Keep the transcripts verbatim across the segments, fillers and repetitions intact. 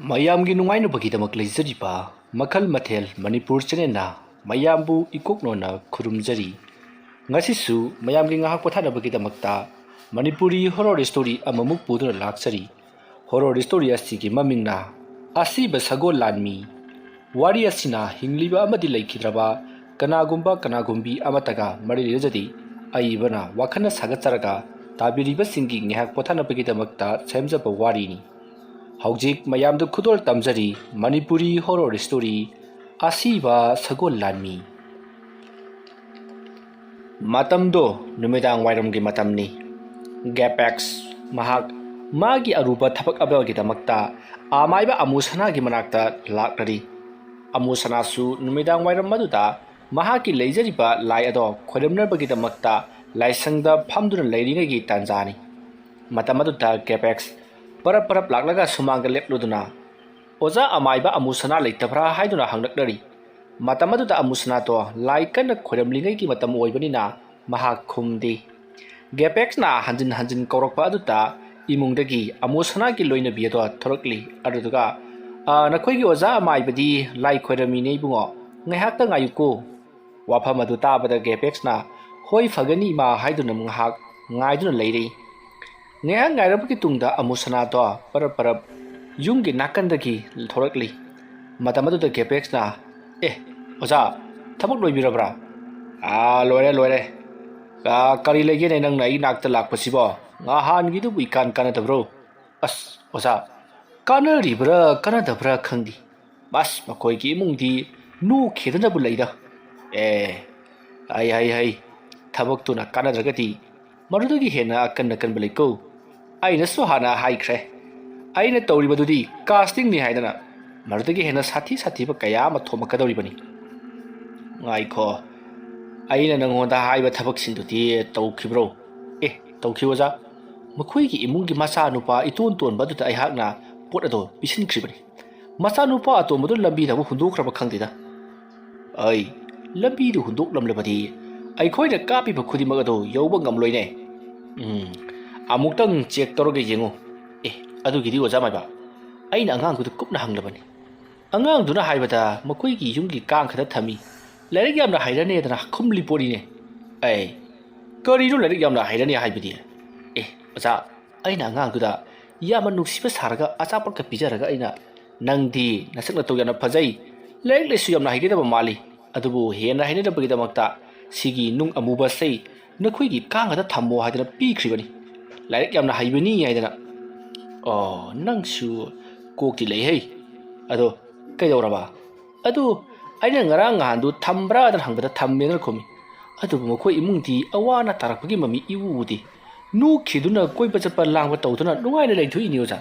ꯃꯌꯥꯝꯒꯤ ꯅꯨꯡꯉꯥꯏꯅꯕꯒꯤꯗꯃꯛ ꯂꯩꯖꯔꯤꯕ ꯃꯈꯜ ꯃꯊꯦꯜ ꯃꯅꯤꯄꯨꯔ ꯆꯦꯅꯦꯜꯅ ꯃꯌꯥꯝꯕꯨ ꯏꯀꯣꯛꯅꯣꯅ ꯈꯨꯔꯨꯝꯖꯔꯤ꯫ ꯉꯁꯤꯁꯨ ꯃꯌꯥꯝꯒꯤ ꯉꯥꯏꯍꯥꯛ ꯄꯣꯊꯥꯅꯕꯒꯤꯗꯃꯛꯇ ꯃꯅꯤꯄꯨꯔꯤ ꯍꯣꯔꯣꯔ ꯁ꯭ꯇꯣꯔꯤ ꯑꯃꯃꯨꯛ ꯄꯨꯗꯨꯅ ꯂꯥꯛꯆꯔꯤ꯫ ꯍꯣꯔꯣꯔ ꯁ꯭ꯇꯣꯔꯤ ꯑꯁꯤꯒꯤ ꯃꯃꯤꯡꯅ ꯑꯁꯤꯕ ꯁꯒꯣꯜ ꯂꯥꯟꯃꯤ꯫ ꯋꯥꯔꯤ ꯑꯁꯤꯅ ꯍꯤꯡꯂꯤꯕ ꯑꯃꯗꯤ ꯂꯩꯈꯤꯗ꯭ꯔꯕ ꯀꯅꯥꯒꯨꯝꯕ ꯀꯅꯥꯒꯨꯝꯕꯤ ꯑꯃꯠꯇꯒ ꯃꯔꯤ ꯂꯩꯅꯖꯗꯦ꯫ ꯑꯏꯕꯅ ꯋꯥꯈꯜꯅ ꯁꯥꯒꯠꯆꯔꯒ ꯇꯥꯕꯤꯔꯤꯕꯁꯤꯡꯒꯤ ꯉꯥꯏꯍꯥꯛ ꯄꯣꯊꯥꯅꯕꯒꯤꯗꯃꯛꯇ ꯁꯦꯝꯖꯕ ꯋꯥꯔꯤꯅꯤ꯫ ꯍꯧꯖꯤꯛ ꯃꯌꯥꯝꯗ ꯈꯨꯗꯣꯜ ꯇꯝꯖꯔꯤ ꯃꯅꯤꯄꯨꯔꯤ ꯍꯣꯔꯣꯔ ꯁ꯭ꯇꯣꯔꯤ ꯑꯁꯤꯕ ꯁꯒꯣꯜ ꯂꯥꯟꯃꯤ꯫ ꯃꯇꯝꯗꯣ ꯅꯨꯃꯤꯗꯥꯡ ꯋꯥꯏꯔꯝꯒꯤ ꯃꯇꯝꯅꯤ꯫ ꯒꯦꯄꯦꯛꯁ ꯃꯍꯥꯛ ꯃꯥꯒꯤ ꯑꯔꯨꯕ ꯊꯕꯛ ꯑꯃꯒꯤꯗꯃꯛꯇ ꯑꯃꯥꯏꯕ ꯑꯃꯨ ꯁꯅꯥꯒꯤ ꯃꯅꯥꯛꯇ ꯂꯥꯛꯂꯔꯤ꯫ ꯑꯃꯨ ꯁꯅꯥꯁꯨ ꯅꯨꯃꯤꯗꯥꯡ ꯋꯥꯏꯔꯝ ꯑꯗꯨꯗ ꯃꯍꯥꯛꯀꯤ ꯂꯩꯖꯔꯤꯕ ꯂꯥꯏ ꯑꯗꯣ ꯈꯣꯏꯔꯝꯅꯕꯒꯤꯗꯃꯛꯇ ꯂꯥꯏꯁꯪꯗ ꯐꯝꯗꯨꯅ ꯂꯩꯔꯤꯉꯩꯒꯤ ꯇꯥꯟꯖꯥꯅꯤ꯫ ꯃꯇꯝ ꯑꯗꯨꯗ ꯒꯦꯄꯦꯛꯁ ꯄꯔꯞ ꯄꯔꯞ ꯂꯥꯛꯂꯒ ꯁꯨꯃꯥꯡꯗ ꯂꯦꯞꯂꯨꯗꯨꯅ, "ꯑꯣꯖꯥ ꯑꯃꯥꯏꯕ ꯑꯃꯨ ꯁꯅꯥ ꯂꯩꯇꯕ꯭ꯔꯥ?" ꯍꯥꯏꯗꯨꯅ ꯍꯪꯂꯛꯅꯔꯤ꯫ ꯃꯇꯝ ꯑꯗꯨꯗ ꯑꯃꯨ ꯁꯅꯥꯗꯣ ꯂꯥꯏ ꯀꯟꯅ ꯈꯣꯏꯔꯝꯂꯤꯉꯩꯒꯤ ꯃꯇꯝ ꯑꯣꯏꯕꯅꯤꯅ ꯃꯍꯥꯛ ꯈꯨꯝꯗꯦ꯫ ꯒꯦꯄꯦꯛꯁꯅ ꯍꯟꯖꯤꯟ ꯍꯟꯖꯤꯟ ꯀꯧꯔꯛꯄ ꯑꯗꯨꯗ ꯏꯃꯨꯡꯗꯒꯤ ꯑꯃꯨ ꯁꯅꯥꯒꯤ ꯂꯣꯏꯅꯕꯤ ꯑꯗꯣ ꯊꯣꯔꯛꯂꯤ꯫ ꯑꯗꯨꯗꯨꯒ, "ꯑ, ꯅꯈꯣꯏꯒꯤ ꯑꯣꯖꯥ ꯑꯃꯥꯏꯕꯗꯤ ꯂꯥꯏ ꯈꯣꯏꯔꯝꯃꯤꯅꯦ ꯏꯕꯨꯡꯉꯣ, ꯉꯥꯏꯍꯥꯛꯇ ꯉꯥꯏꯌꯨꯀꯣ꯫ ꯋꯥꯐꯝ ꯑꯗꯨ ꯇꯥꯕꯗ ꯒꯦꯄꯦꯛꯁꯅ, "ꯍꯣꯏ, ꯐꯒꯅꯤ, ꯏꯃꯥ" ꯍꯥꯏꯗꯨꯅ ꯉꯥꯏꯍꯥꯛ ꯉꯥꯏꯗꯨꯅ ꯂꯩꯔꯤ꯫ ꯉꯥꯏꯍꯥꯛ ꯉꯥꯏꯔꯕꯒꯤ ꯇꯨꯡꯗ ꯑꯃꯨ ꯁꯅꯥꯗꯣ ꯄꯔꯞ ꯄꯔꯞ ꯌꯨꯝꯒꯤ ꯅꯥꯀꯟꯗꯒꯤ ꯊꯣꯔꯛꯂꯤ꯫ ꯃꯇꯝ ꯑꯗꯨꯗ ꯒꯦꯄꯦꯛꯁꯅ, "ꯑꯦ, ꯑꯣꯖꯥ, ꯊꯕꯛ ꯂꯣꯏꯕꯤꯔꯕ꯭ꯔꯥ?" "ꯑꯥ, ꯂꯣꯏꯔꯦ, ꯂꯣꯏꯔꯦ꯫ ꯑꯥ, ꯀꯔꯤ ꯂꯩꯒꯦꯅꯦ ꯅꯪꯅ ꯑꯩ ꯅꯥꯛꯇ ꯂꯥꯛꯄꯁꯤꯕꯣ? ꯉꯍꯥꯟꯒꯤꯗꯨꯕꯨ ꯏꯀꯥꯟ ꯀꯥꯟꯅꯗꯕ꯭ꯔꯣ?" "ꯑꯁ, ꯑꯣꯖꯥ, ꯀꯥꯟꯅꯔꯤꯕ꯭ꯔꯥ ꯀꯥꯟꯅꯗꯕ꯭ꯔꯥ ꯈꯪꯗꯦ꯫ ꯑꯁ, ꯃꯈꯣꯏꯒꯤ ꯏꯃꯨꯡꯗꯤ ꯅꯣꯛꯈꯤꯗꯅꯕꯨ ꯂꯩꯗ꯫" "ꯑꯦ, ꯍꯩ, ꯍꯩ, ꯍꯩ, ꯊꯕꯛꯇꯨꯅ ꯀꯥꯟꯅꯗ꯭ꯔꯒꯗꯤ ꯃꯗꯨꯗꯒꯤ ꯍꯦꯟꯅ ꯑꯀꯟ ꯑꯀꯟꯕ ꯂꯩꯀꯣ꯫ ꯑꯩꯅꯁꯨ ꯍꯥꯟꯅ ꯍꯥꯏꯈ꯭ꯔꯦ, ꯑꯩꯅ ꯇꯧꯔꯤꯕꯗꯨꯗꯤ ꯀꯥꯁꯇꯤꯡꯅꯤ ꯍꯥꯏꯗꯅ꯫ ꯃꯗꯨꯗꯒꯤ ꯍꯦꯟꯅ ꯁꯥꯊꯤ ꯁꯥꯊꯤꯕ ꯀꯌꯥ ꯑꯃ ꯊꯣꯝꯃꯛꯀꯗꯧꯔꯤꯕꯅꯤ꯫" "ꯉꯥꯏꯈꯣ, ꯑꯩꯅ ꯅꯪꯉꯣꯟꯗ ꯍꯥꯏꯕ ꯊꯕꯛꯁꯤꯡꯗꯨꯗꯤ ꯇꯧꯈꯤꯕ꯭ꯔꯣ?" "ꯑꯦ, ꯇꯧꯈꯤ, ꯑꯣꯖꯥ꯫ ꯃꯈꯣꯏꯒꯤ ꯏꯃꯨꯡꯒꯤ ꯃꯆꯥꯅꯨꯄꯥ ꯏꯇꯣꯟ ꯇꯣꯟꯕ ꯑꯗꯨꯗ ꯑꯩꯍꯥꯛꯅ ꯄꯣꯠ ꯑꯗꯣ ꯄꯤꯁꯤꯟꯈ꯭ꯔꯤꯕꯅꯤ꯫ ꯃꯆꯥꯅꯨꯄꯥ ꯑꯇꯣꯝꯕꯗꯨ ꯂꯝꯕꯤꯗ ꯑꯃꯨꯛ ꯍꯨꯟꯗꯣꯛꯈ꯭ꯔꯕ ꯈꯪꯗꯦꯗ꯫" "ꯑꯩ, ꯂꯝꯕꯤꯗ ꯍꯨꯟꯗꯣꯛꯂꯝꯂꯕꯗꯤ ꯑꯩꯈꯣꯏꯅ ꯀꯥꯞꯄꯤꯕ ꯈꯨꯗꯤꯡꯃꯛ ꯑꯗꯨ ꯌꯧꯕ ꯉꯝꯂꯣꯏꯅꯦ꯫" "ꯎꯝ, ꯑꯃꯨꯛꯇꯪ ꯆꯦꯛ ꯇꯧꯔꯒ ꯌꯦꯡꯉꯨ꯫ ꯑꯦ, ꯑꯗꯨꯒꯤꯗꯤ ꯑꯣꯖꯥ ꯃꯥꯏꯕ, ꯑꯩꯅ ꯑꯉꯥꯡꯗꯨꯗ ꯀꯨꯞꯅ ꯍꯪꯂꯕꯅꯤ꯫ ꯑꯉꯥꯡꯗꯨꯅ ꯍꯥꯏꯕꯗ ꯃꯈꯣꯏꯒꯤ ꯌꯨꯝꯒꯤ ꯀꯥꯡ ꯈꯛꯇ ꯊꯝꯃꯤ, ꯂꯥꯏꯔꯤꯛ ꯌꯥꯝꯅ ꯍꯩꯔꯅꯦꯗꯅ ꯈꯨꯝꯂꯤ ꯄꯣꯠꯅꯤꯅꯦ꯫ ꯑꯩ, ꯀꯔꯤꯅꯣ ꯂꯥꯏꯔꯤꯛ ꯌꯥꯝꯅ ꯍꯩꯔꯅꯤ ꯍꯥꯏꯕꯗꯤ? ꯑꯦ, ꯑꯣꯖꯥ, ꯑꯩꯅ ꯑꯉꯥꯡꯗꯨꯗ ꯌꯥꯝꯅ ꯅꯨꯡꯁꯤꯕ ꯁꯥꯔꯒ ꯑꯆꯥꯄꯣꯠꯀ ꯄꯤꯖꯔꯒ ꯑꯩꯅ, "ꯅꯪꯗꯤ ꯅꯁꯛ ꯅꯇꯧ ꯌꯥꯝꯅ ꯐꯖꯩ, ꯂꯥꯏꯔꯤꯛ ꯂꯥꯏꯁꯨ ꯌꯥꯝꯅ ꯍꯩꯒꯗꯕ ꯃꯥꯜꯂꯤ, ꯑꯗꯨꯕꯨ ꯍꯦꯟꯅ ꯍꯩꯅꯅꯕꯒꯤꯗꯃꯛꯇ ꯁꯤꯒꯤ ꯅꯨꯡ ꯑꯃꯨꯕ ꯑꯁꯤ ꯅꯈꯣꯏꯒꯤ ꯀꯥꯡ ꯈꯛꯇ ꯊꯝꯃꯣ" ꯍꯥꯏꯗꯅ ꯄꯤꯈ꯭ꯔꯤꯕꯅꯤ꯫ ꯂꯥꯏꯔꯤꯛ ꯌꯥꯝꯅ ꯍꯩꯕꯅꯤ ꯍꯥꯏꯗꯅ꯫ ꯑꯣ, ꯅꯪꯁꯨ ꯀꯣꯛꯇꯤ ꯂꯩꯍꯩ꯫ ꯑꯗꯣ ꯀꯩꯗꯧꯔꯕ? ꯑꯗꯨ ꯑꯩꯅ ꯉꯔꯥꯡ ꯅꯍꯥꯟꯗꯨ ꯊꯝꯕ꯭ꯔꯥꯗꯅ ꯍꯪꯕꯗ ꯊꯝꯃꯦꯗꯅ ꯈꯨꯝꯃꯤ꯫ ꯑꯗꯨꯕꯨ ꯃꯈꯣꯏ ꯏꯃꯨꯡꯗꯤ ꯑꯋꯥ ꯑꯅꯥ ꯇꯥꯔꯛꯄꯒꯤ ꯃꯃꯤ ꯏꯎ ꯎꯗꯦ꯫ ꯅꯣꯛꯈꯤꯗꯨꯅ ꯀꯣꯏꯕ ꯆꯠꯄ ꯂꯥꯡꯕ ꯇꯧꯗꯨꯅ ꯅꯨꯡꯉꯥꯏꯅ ꯂꯩꯊꯣꯛꯏꯅꯤ ꯑꯣꯖꯥ꯫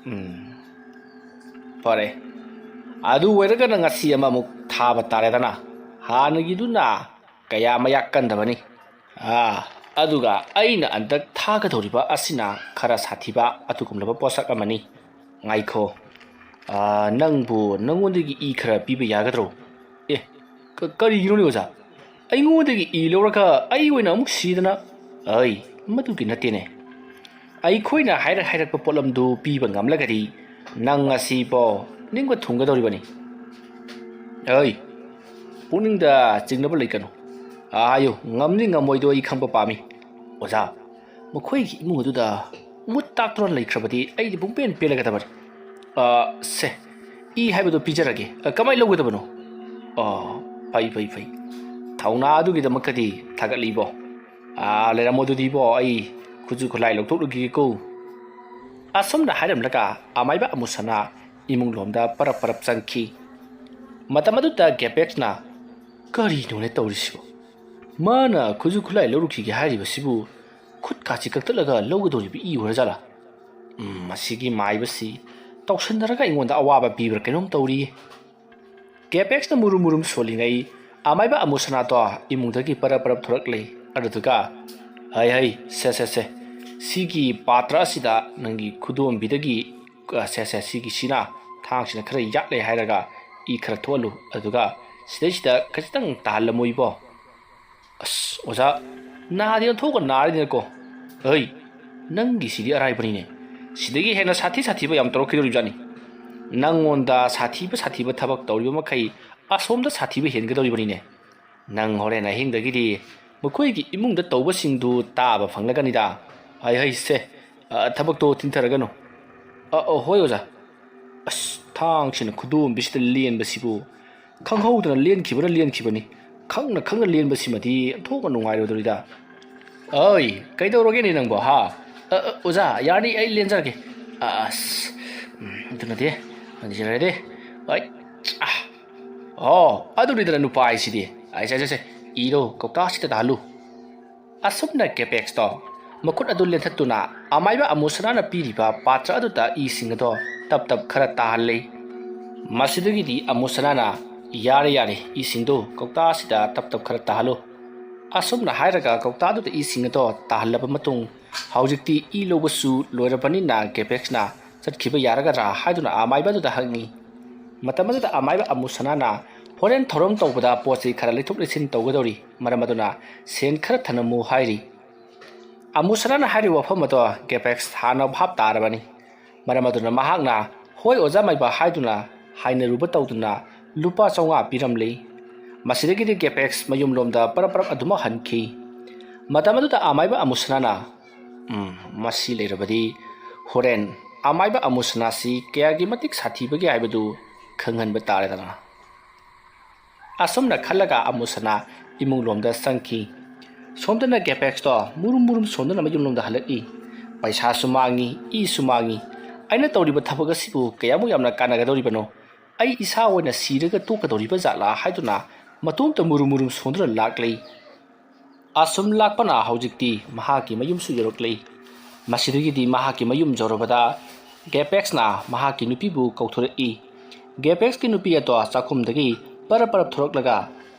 ꯎꯝ, ꯐꯔꯦ꯫ ꯑꯗꯨ ꯑꯣꯏꯔꯒꯅ ꯉꯁꯤ ꯑꯃꯃꯨꯛ ꯊꯥꯕ ꯇꯥꯔꯦꯗꯅ꯫ ꯍꯥꯟꯅꯒꯤꯗꯨꯅ ꯀꯌꯥ ꯃꯌꯥꯛ ꯀꯟꯗꯕꯅꯤ꯫ ꯑꯥ, ꯑꯗꯨꯒ ꯑꯩꯅ ꯍꯟꯗꯛ ꯊꯥꯒꯗꯧꯔꯤꯕ ꯑꯁꯤꯅ ꯈꯔ ꯁꯥꯊꯤꯕ ꯑꯗꯨꯒꯨꯝꯂꯕ ꯄꯣꯠꯁꯛ ꯑꯃꯅꯤ꯫ ꯉꯥꯏꯈꯣ꯫ ꯑꯥ, ꯅꯪꯕꯨ ꯅꯪꯉꯣꯟꯗꯒꯤ ꯏ ꯈꯔ ꯄꯤꯕ ꯌꯥꯒꯗ꯭ꯔꯣ? ꯑꯦ, ꯀ-, ꯀꯔꯤꯒꯤꯅꯣꯅꯦ ꯑꯣꯖꯥ? ꯑꯩꯉꯣꯟꯗꯒꯤ ꯏ ꯂꯧꯔꯒ ꯑꯩ ꯑꯣꯏꯅ ꯑꯃꯨꯛ ꯁꯤꯗꯅ? ꯑꯩ, ꯃꯗꯨꯒꯤ ꯅꯠꯇꯦꯅꯦ꯫ ꯑꯩꯈꯣꯏꯅ ꯍꯥꯏꯔꯛ ꯍꯥꯏꯔꯛꯄ ꯄꯣꯠꯂꯝꯗꯨ ꯄꯤꯕ ꯉꯝꯂꯒꯗꯤ ꯅꯪ ꯉꯁꯤꯕꯣ ꯅꯤꯡꯕ ꯊꯨꯡꯒꯗꯧꯔꯤꯕꯅꯤ꯫ ꯑꯩ, ꯄꯨꯛꯅꯤꯡꯗ ꯆꯤꯡꯅꯕ ꯂꯩꯒꯅꯨ꯫ ꯍꯥꯏꯌꯨ, ꯉꯝꯅꯤ ꯉꯝꯃꯣꯏꯗꯣ ꯑꯩ ꯈꯪꯕ ꯄꯥꯝꯃꯤ꯫ ꯑꯣꯖꯥ, ꯃꯈꯣꯏꯒꯤ ꯏꯃꯨꯡ ꯑꯗꯨꯗ ꯃꯨꯠ ꯇꯥꯛꯇꯨꯅ ꯂꯩꯈ꯭ꯔꯕꯗꯤ ꯑꯩꯗꯤ ꯄꯨꯡꯄꯦꯟ ꯄꯦꯜꯂꯒꯗꯕꯅꯤ꯫ ꯑ, ꯁꯦ, ꯏ ꯍꯥꯏꯕꯗꯣ ꯄꯤꯖꯔꯒꯦ꯫ ꯑ, ꯀꯃꯥꯏꯅ ꯂꯧꯒꯗꯕꯅꯣ? ꯑ, ꯐꯩ, ꯐꯩ, ꯐꯩ꯫ ꯊꯧꯅꯥ ꯑꯗꯨꯒꯤꯗꯃꯛꯇꯗꯤ ꯊꯥꯒꯠꯂꯤꯕꯣ꯫ ꯑ, ꯂꯩꯔꯝꯃꯣ ꯑꯗꯨꯗꯤꯕꯣ, ꯑꯩ ꯈꯨꯠꯁꯨ ꯈꯨꯠꯂꯥꯏ ꯂꯧꯊꯣꯛꯂꯨꯈꯤꯒꯦꯀꯣ꯫ ꯑꯁꯨꯝꯅ ꯍꯥꯏꯔꯝꯂꯒ ꯑꯃꯥꯏꯕ ꯑꯃꯨꯁꯅꯥ ꯏꯃꯨꯡ ꯂꯣꯝꯗ ꯄꯔꯞ ꯄꯔꯞ ꯆꯪꯈꯤ꯫ ꯃꯇꯝ ꯑꯗꯨꯗ ꯒꯦꯄꯦꯛꯁꯅ, "ꯀꯔꯤꯅꯣꯅꯦ ꯇꯧꯔꯤꯁꯤꯕꯣ? ꯃꯥꯅ ꯈꯨꯠꯁꯨ ꯈꯨꯠꯂꯥꯏ ꯂꯧꯔꯨꯈꯤꯒꯦ ꯍꯥꯏꯔꯤꯕꯁꯤꯕꯨ ꯈꯨꯠ ꯀꯥꯁꯤ ꯀꯛꯊꯠꯂꯒ ꯂꯧꯒꯗꯧꯔꯤꯕ ꯏ ꯑꯣꯏꯔꯖꯥꯠꯂꯥ? ꯎꯝ, ꯃꯁꯤꯒꯤ ꯃꯥꯏꯕꯁꯤ ꯇꯧꯁꯟꯅꯔꯒ ꯑꯩꯉꯣꯟꯗ ꯑꯋꯥꯕ ꯄꯤꯕ꯭ꯔꯥ ꯀꯩꯅꯣꯝ ꯇꯧꯔꯤꯌꯦ"꯫ ꯀꯦꯄꯦꯛꯁꯅ ꯃꯨꯔꯨꯝ ꯃꯨꯔꯨꯝ ꯁꯣꯜꯂꯤꯉꯩ ꯑꯃꯥꯏꯕ ꯑꯃꯨꯁꯅꯥꯗꯣ ꯏꯃꯨꯡꯗꯒꯤ ꯄꯔꯞ ꯄꯔꯞ ꯊꯣꯔꯛꯂꯦ꯫ ꯑꯗꯨꯗꯨꯒ, "ꯍꯩ ꯍꯩ, ꯁꯦ ꯁꯦ ꯁꯦ, ꯁꯤꯒꯤ ꯄꯥꯇ꯭ꯔ ꯑꯁꯤꯗ ꯅꯪꯒꯤ ꯈꯨꯗꯣꯝꯕꯤꯗꯒꯤ, ꯑ, ꯁꯦ ꯁꯦ, ꯁꯤꯒꯤ ꯁꯤꯅ ꯊꯥꯡꯁꯤꯅ ꯈꯔ ꯌꯥꯠꯂꯦ ꯍꯥꯏꯔꯒ ꯏ ꯈꯔ ꯊꯣꯛꯍꯜꯂꯨ꯫ ꯑꯗꯨꯒ ꯁꯤꯗꯩꯁꯤꯗ ꯈꯖꯤꯛꯇꯪ ꯇꯥꯍꯜꯂꯝꯃꯣ ꯏꯕꯣ"꯫ "ꯑꯁ, ꯑꯣꯖꯥ, ꯅꯥꯗꯤ ꯑꯣꯟꯊꯣꯛꯑꯒ ꯅꯥꯔꯤꯅꯦꯀꯣ"꯫ "ꯍꯩ, ꯅꯪꯒꯤꯁꯤꯗꯤ ꯑꯔꯥꯏꯕꯅꯤꯅꯦ꯫ ꯁꯤꯗꯒꯤ ꯍꯦꯟꯅ ꯁꯥꯊꯤ ꯁꯥꯊꯤꯕ ꯌꯥꯝ ꯇꯧꯔꯛꯈꯤꯗꯧꯔꯤꯕꯖꯥꯠꯅꯤ꯫ ꯅꯪꯉꯣꯟꯗ ꯁꯥꯊꯤꯕ ꯁꯥꯊꯤꯕ ꯊꯕꯛ ꯇꯧꯔꯤꯕ ꯃꯈꯩ ꯑꯁꯣꯝꯗ ꯁꯥꯊꯤꯕ ꯍꯦꯟꯒꯗꯧꯔꯤꯕꯅꯤꯅꯦ꯫ ꯅꯪ ꯍꯣꯔꯦꯟ ꯑꯍꯤꯡꯗꯒꯤꯗꯤ ꯃꯈꯣꯏꯒꯤ ꯏꯃꯨꯡꯗ ꯇꯧꯕꯁꯤꯡꯗꯨ ꯇꯥꯕ ꯐꯪꯂꯒꯅꯤꯗ꯫ ꯍꯩ ꯍꯩꯁꯦ, ꯑ, ꯊꯕꯛꯇꯣ ꯊꯤꯟꯊꯔꯒꯅꯨ꯫ ꯑ, ꯑ, ꯍꯣꯏ ꯑꯣꯖꯥ꯫ ꯑꯁ, ꯊꯥꯡꯁꯤꯅ ꯈꯨꯗꯣꯝꯕꯤꯁꯤꯗ ꯂꯦꯟꯕꯁꯤꯕꯨ ꯈꯪꯍꯧꯗꯅ ꯂꯦꯟꯈꯤꯕꯅ ꯂꯦꯟꯈꯤꯕꯅꯤ꯫ ꯈꯪꯅ ꯈꯪꯅ ꯂꯦꯟꯕꯁꯤꯃꯗꯤ ꯑꯣꯟꯊꯣꯛꯅ ꯅꯨꯡꯉꯥꯏꯔꯣꯏꯗꯧꯔꯤꯗ꯫ ꯑꯣꯏ, ꯀꯩꯗꯧꯔꯒꯦꯅꯦ ꯅꯪꯕꯣ, ꯍꯥ? ꯑ, ꯑ, ꯑꯣꯖꯥ, ꯌꯥꯔꯅꯤ, ꯑꯩ ꯂꯦꯟꯖꯔꯒꯦ꯫ ꯑꯁ, ꯎꯝ, ꯑꯗꯨꯅꯗꯤ, ꯑꯗꯨꯅꯗꯤ, ꯑꯩ, ꯑ, ꯑꯣ, ꯑꯗꯨꯅꯤꯗꯅ ꯅꯨꯄꯥ ꯍꯥꯏꯁꯤꯗꯤ꯫ ꯑꯩꯁꯦ, ꯑꯩꯁꯦ, ꯏꯔꯣ, ꯀꯧꯇꯥꯁꯤꯗ ꯇꯥꯍꯜꯂꯨ꯫ ꯑꯁꯨꯝꯅ ꯀꯦꯄꯦꯛꯁꯇꯣ ꯃꯈꯨꯠ ꯑꯗꯨ ꯂꯦꯟꯊꯠꯇꯨꯅ ꯑꯃꯥꯏꯕ ꯑꯃꯨꯁꯅꯥꯅ ꯄꯤꯔꯤꯕ ꯄꯥꯇ꯭ꯔ ꯑꯗꯨꯗ ꯏꯁꯤꯡ ꯑꯗꯣ ꯇꯞ ꯇꯞ ꯈꯔ ꯇꯥꯍꯜꯂꯤ꯫ ꯃꯁꯤꯗꯒꯤꯗꯤ ꯑꯃꯨꯁꯅꯥꯅ, "ꯌꯥꯔꯦ, ꯌꯥꯔꯦ, ꯏꯁꯤꯡꯗꯨ ꯀꯧꯇꯥꯁꯤꯗ ꯇꯞ ꯇꯞ ꯈꯔ ꯇꯥꯍꯜꯂꯨ"꯫ ꯑꯁꯨꯝꯅ ꯍꯥꯏꯔꯒ ꯀꯧꯇꯥꯗꯨꯗ ꯏꯁꯤꯡ ꯑꯗꯣ ꯇꯥꯍꯜꯂꯕ ꯃꯇꯨꯡ, ꯍꯧꯖꯤꯛꯇꯤ ꯏ ꯂꯧꯕꯁꯨ ꯂꯣꯏꯔꯕꯅꯤꯅ ꯀꯦꯄꯦꯛꯁꯅ ꯆꯠꯈꯤꯕ ꯌꯥꯔꯒꯗ꯭ꯔꯥ ꯍꯥꯏꯗꯨꯅ ꯑꯃꯥꯏꯕ ꯑꯗꯨꯗ ꯍꯪꯉꯤ꯫ ꯃꯇꯝ ꯑꯗꯨꯗ ꯑꯃꯥꯏꯕ ꯑꯃꯨꯁꯅꯥꯅ, "ꯍꯣꯔꯦꯟ ꯊꯧꯔꯝ ꯇꯧꯕꯗ ꯄꯣꯠ ꯆꯩ ꯈꯔ ꯂꯩꯊꯣꯛ ꯂꯩꯁꯤꯟ ꯇꯧꯒꯗꯧꯔꯤ, ꯃꯔꯝ ꯑꯗꯨꯅ ꯁꯦꯟ ꯈꯔ ꯊꯅꯝꯃꯨ" ꯍꯥꯏꯔꯤ꯫ ꯑꯃꯨꯁꯅꯥꯅ ꯍꯥꯏꯔꯤꯕ ꯋꯥꯐꯝ ꯑꯗꯣ ꯀꯦꯄꯦꯛꯁ ꯍꯥꯟꯅ ꯚꯥꯞ ꯇꯥꯔꯕꯅꯤ꯫ ꯃꯔꯝ ꯑꯗꯨꯅ ꯃꯍꯥꯛꯅ, "ꯍꯣꯏ ꯑꯣꯖꯥ ꯃꯥꯏꯕ" ꯍꯥꯏꯗꯨꯅ ꯍꯥꯏꯅꯔꯨꯕ ꯇꯧꯗꯨꯅ ꯂꯨꯄꯥ ꯆꯥꯝꯃꯉꯥ ꯄꯤꯔꯝꯂꯤ꯫ ꯃꯁꯤꯗꯒꯤꯗꯤ ꯀꯦꯄꯦꯛꯁ ꯃꯌꯨꯝꯂꯣꯝꯗ ꯄꯔꯞ ꯄꯔꯞ ꯑꯗꯨꯃꯛ ꯍꯟꯈꯤ꯫ ꯃꯇꯝ ꯑꯗꯨꯗ ꯑꯃꯥꯏꯕ ꯑꯃꯨꯁꯅꯥꯅ, "ꯎꯝ, ꯃꯁꯤ ꯂꯩꯔꯕꯗꯤ ꯍꯣꯔꯦꯟ ꯑꯃꯥꯏꯕ ꯑꯃꯨꯁꯅꯥꯁꯤ ꯀꯌꯥꯒꯤ ꯃꯇꯤꯛ ꯁꯥꯊꯤꯕꯒꯦ ꯍꯥꯏꯕꯗꯨ ꯈꯪꯍꯟꯕ ꯇꯥꯔꯦꯗꯅ"꯫ ꯑꯁꯨꯝꯅ ꯈꯜꯂꯒ ꯑꯃꯨꯁꯅꯥ ꯏꯃꯨꯡꯂꯣꯝꯗ ꯆꯪꯈꯤ꯫ ꯁꯣꯝꯗꯅ ꯀꯦꯄꯦꯛꯁꯇꯣ ꯃꯨꯔꯨꯝ ꯃꯨꯔꯨꯝ ꯁꯣꯟꯗꯨꯅ ꯃꯌꯨꯝꯂꯣꯝꯗ ꯍꯜꯂꯛꯏ꯫ "ꯄꯩꯁꯥꯁꯨ ꯃꯥꯡꯉꯤ, ꯏꯁꯨ ꯃꯥꯡꯉꯤ꯫ ꯑꯩꯅ ꯇꯧꯔꯤꯕ ꯊꯕꯛ ꯑꯁꯤꯕꯨ ꯀꯌꯥꯃꯨꯛ ꯌꯥꯝꯅ ꯀꯥꯟꯅꯒꯗꯧꯔꯤꯕꯅꯣ? ꯑꯩ ꯏꯁꯥ ꯑꯣꯏꯅ ꯁꯤꯔꯒ ꯇꯣꯛꯀꯗꯧꯔꯤꯕ ꯖꯥꯠꯂꯥ?" ꯍꯥꯏꯗꯨꯅ ꯃꯇꯣꯝꯇ ꯃꯨꯔꯨꯝ ꯃꯨꯔꯨꯝ ꯁꯣꯟꯗꯨꯅ ꯂꯥꯛꯂꯤ꯫ ꯑꯁꯨꯝ ꯂꯥꯛꯄꯅ ꯍꯧꯖꯤꯛꯇꯤ ꯃꯍꯥꯛꯀꯤ ꯃꯌꯨꯝꯁꯨ ꯌꯧꯔꯛꯂꯦ꯫ ꯃꯁꯤꯗꯒꯤꯗꯤ ꯃꯍꯥꯛꯀꯤ ꯃꯌꯨꯝ ꯌꯧꯔꯕꯗ ꯒꯦꯄꯦꯛꯁꯅ ꯃꯍꯥꯛꯀꯤ ꯅꯨꯄꯤꯕꯨ ꯀꯧꯊꯣꯔꯛꯏ꯫ ꯒꯦꯄꯦꯛꯁꯀꯤ ꯅꯨꯄꯤ ꯑꯗꯣ ꯆꯥꯛꯈꯨꯝꯗꯒꯤ ꯄꯔꯞ ꯄꯔꯞ ꯊꯣꯔꯛꯂꯒ,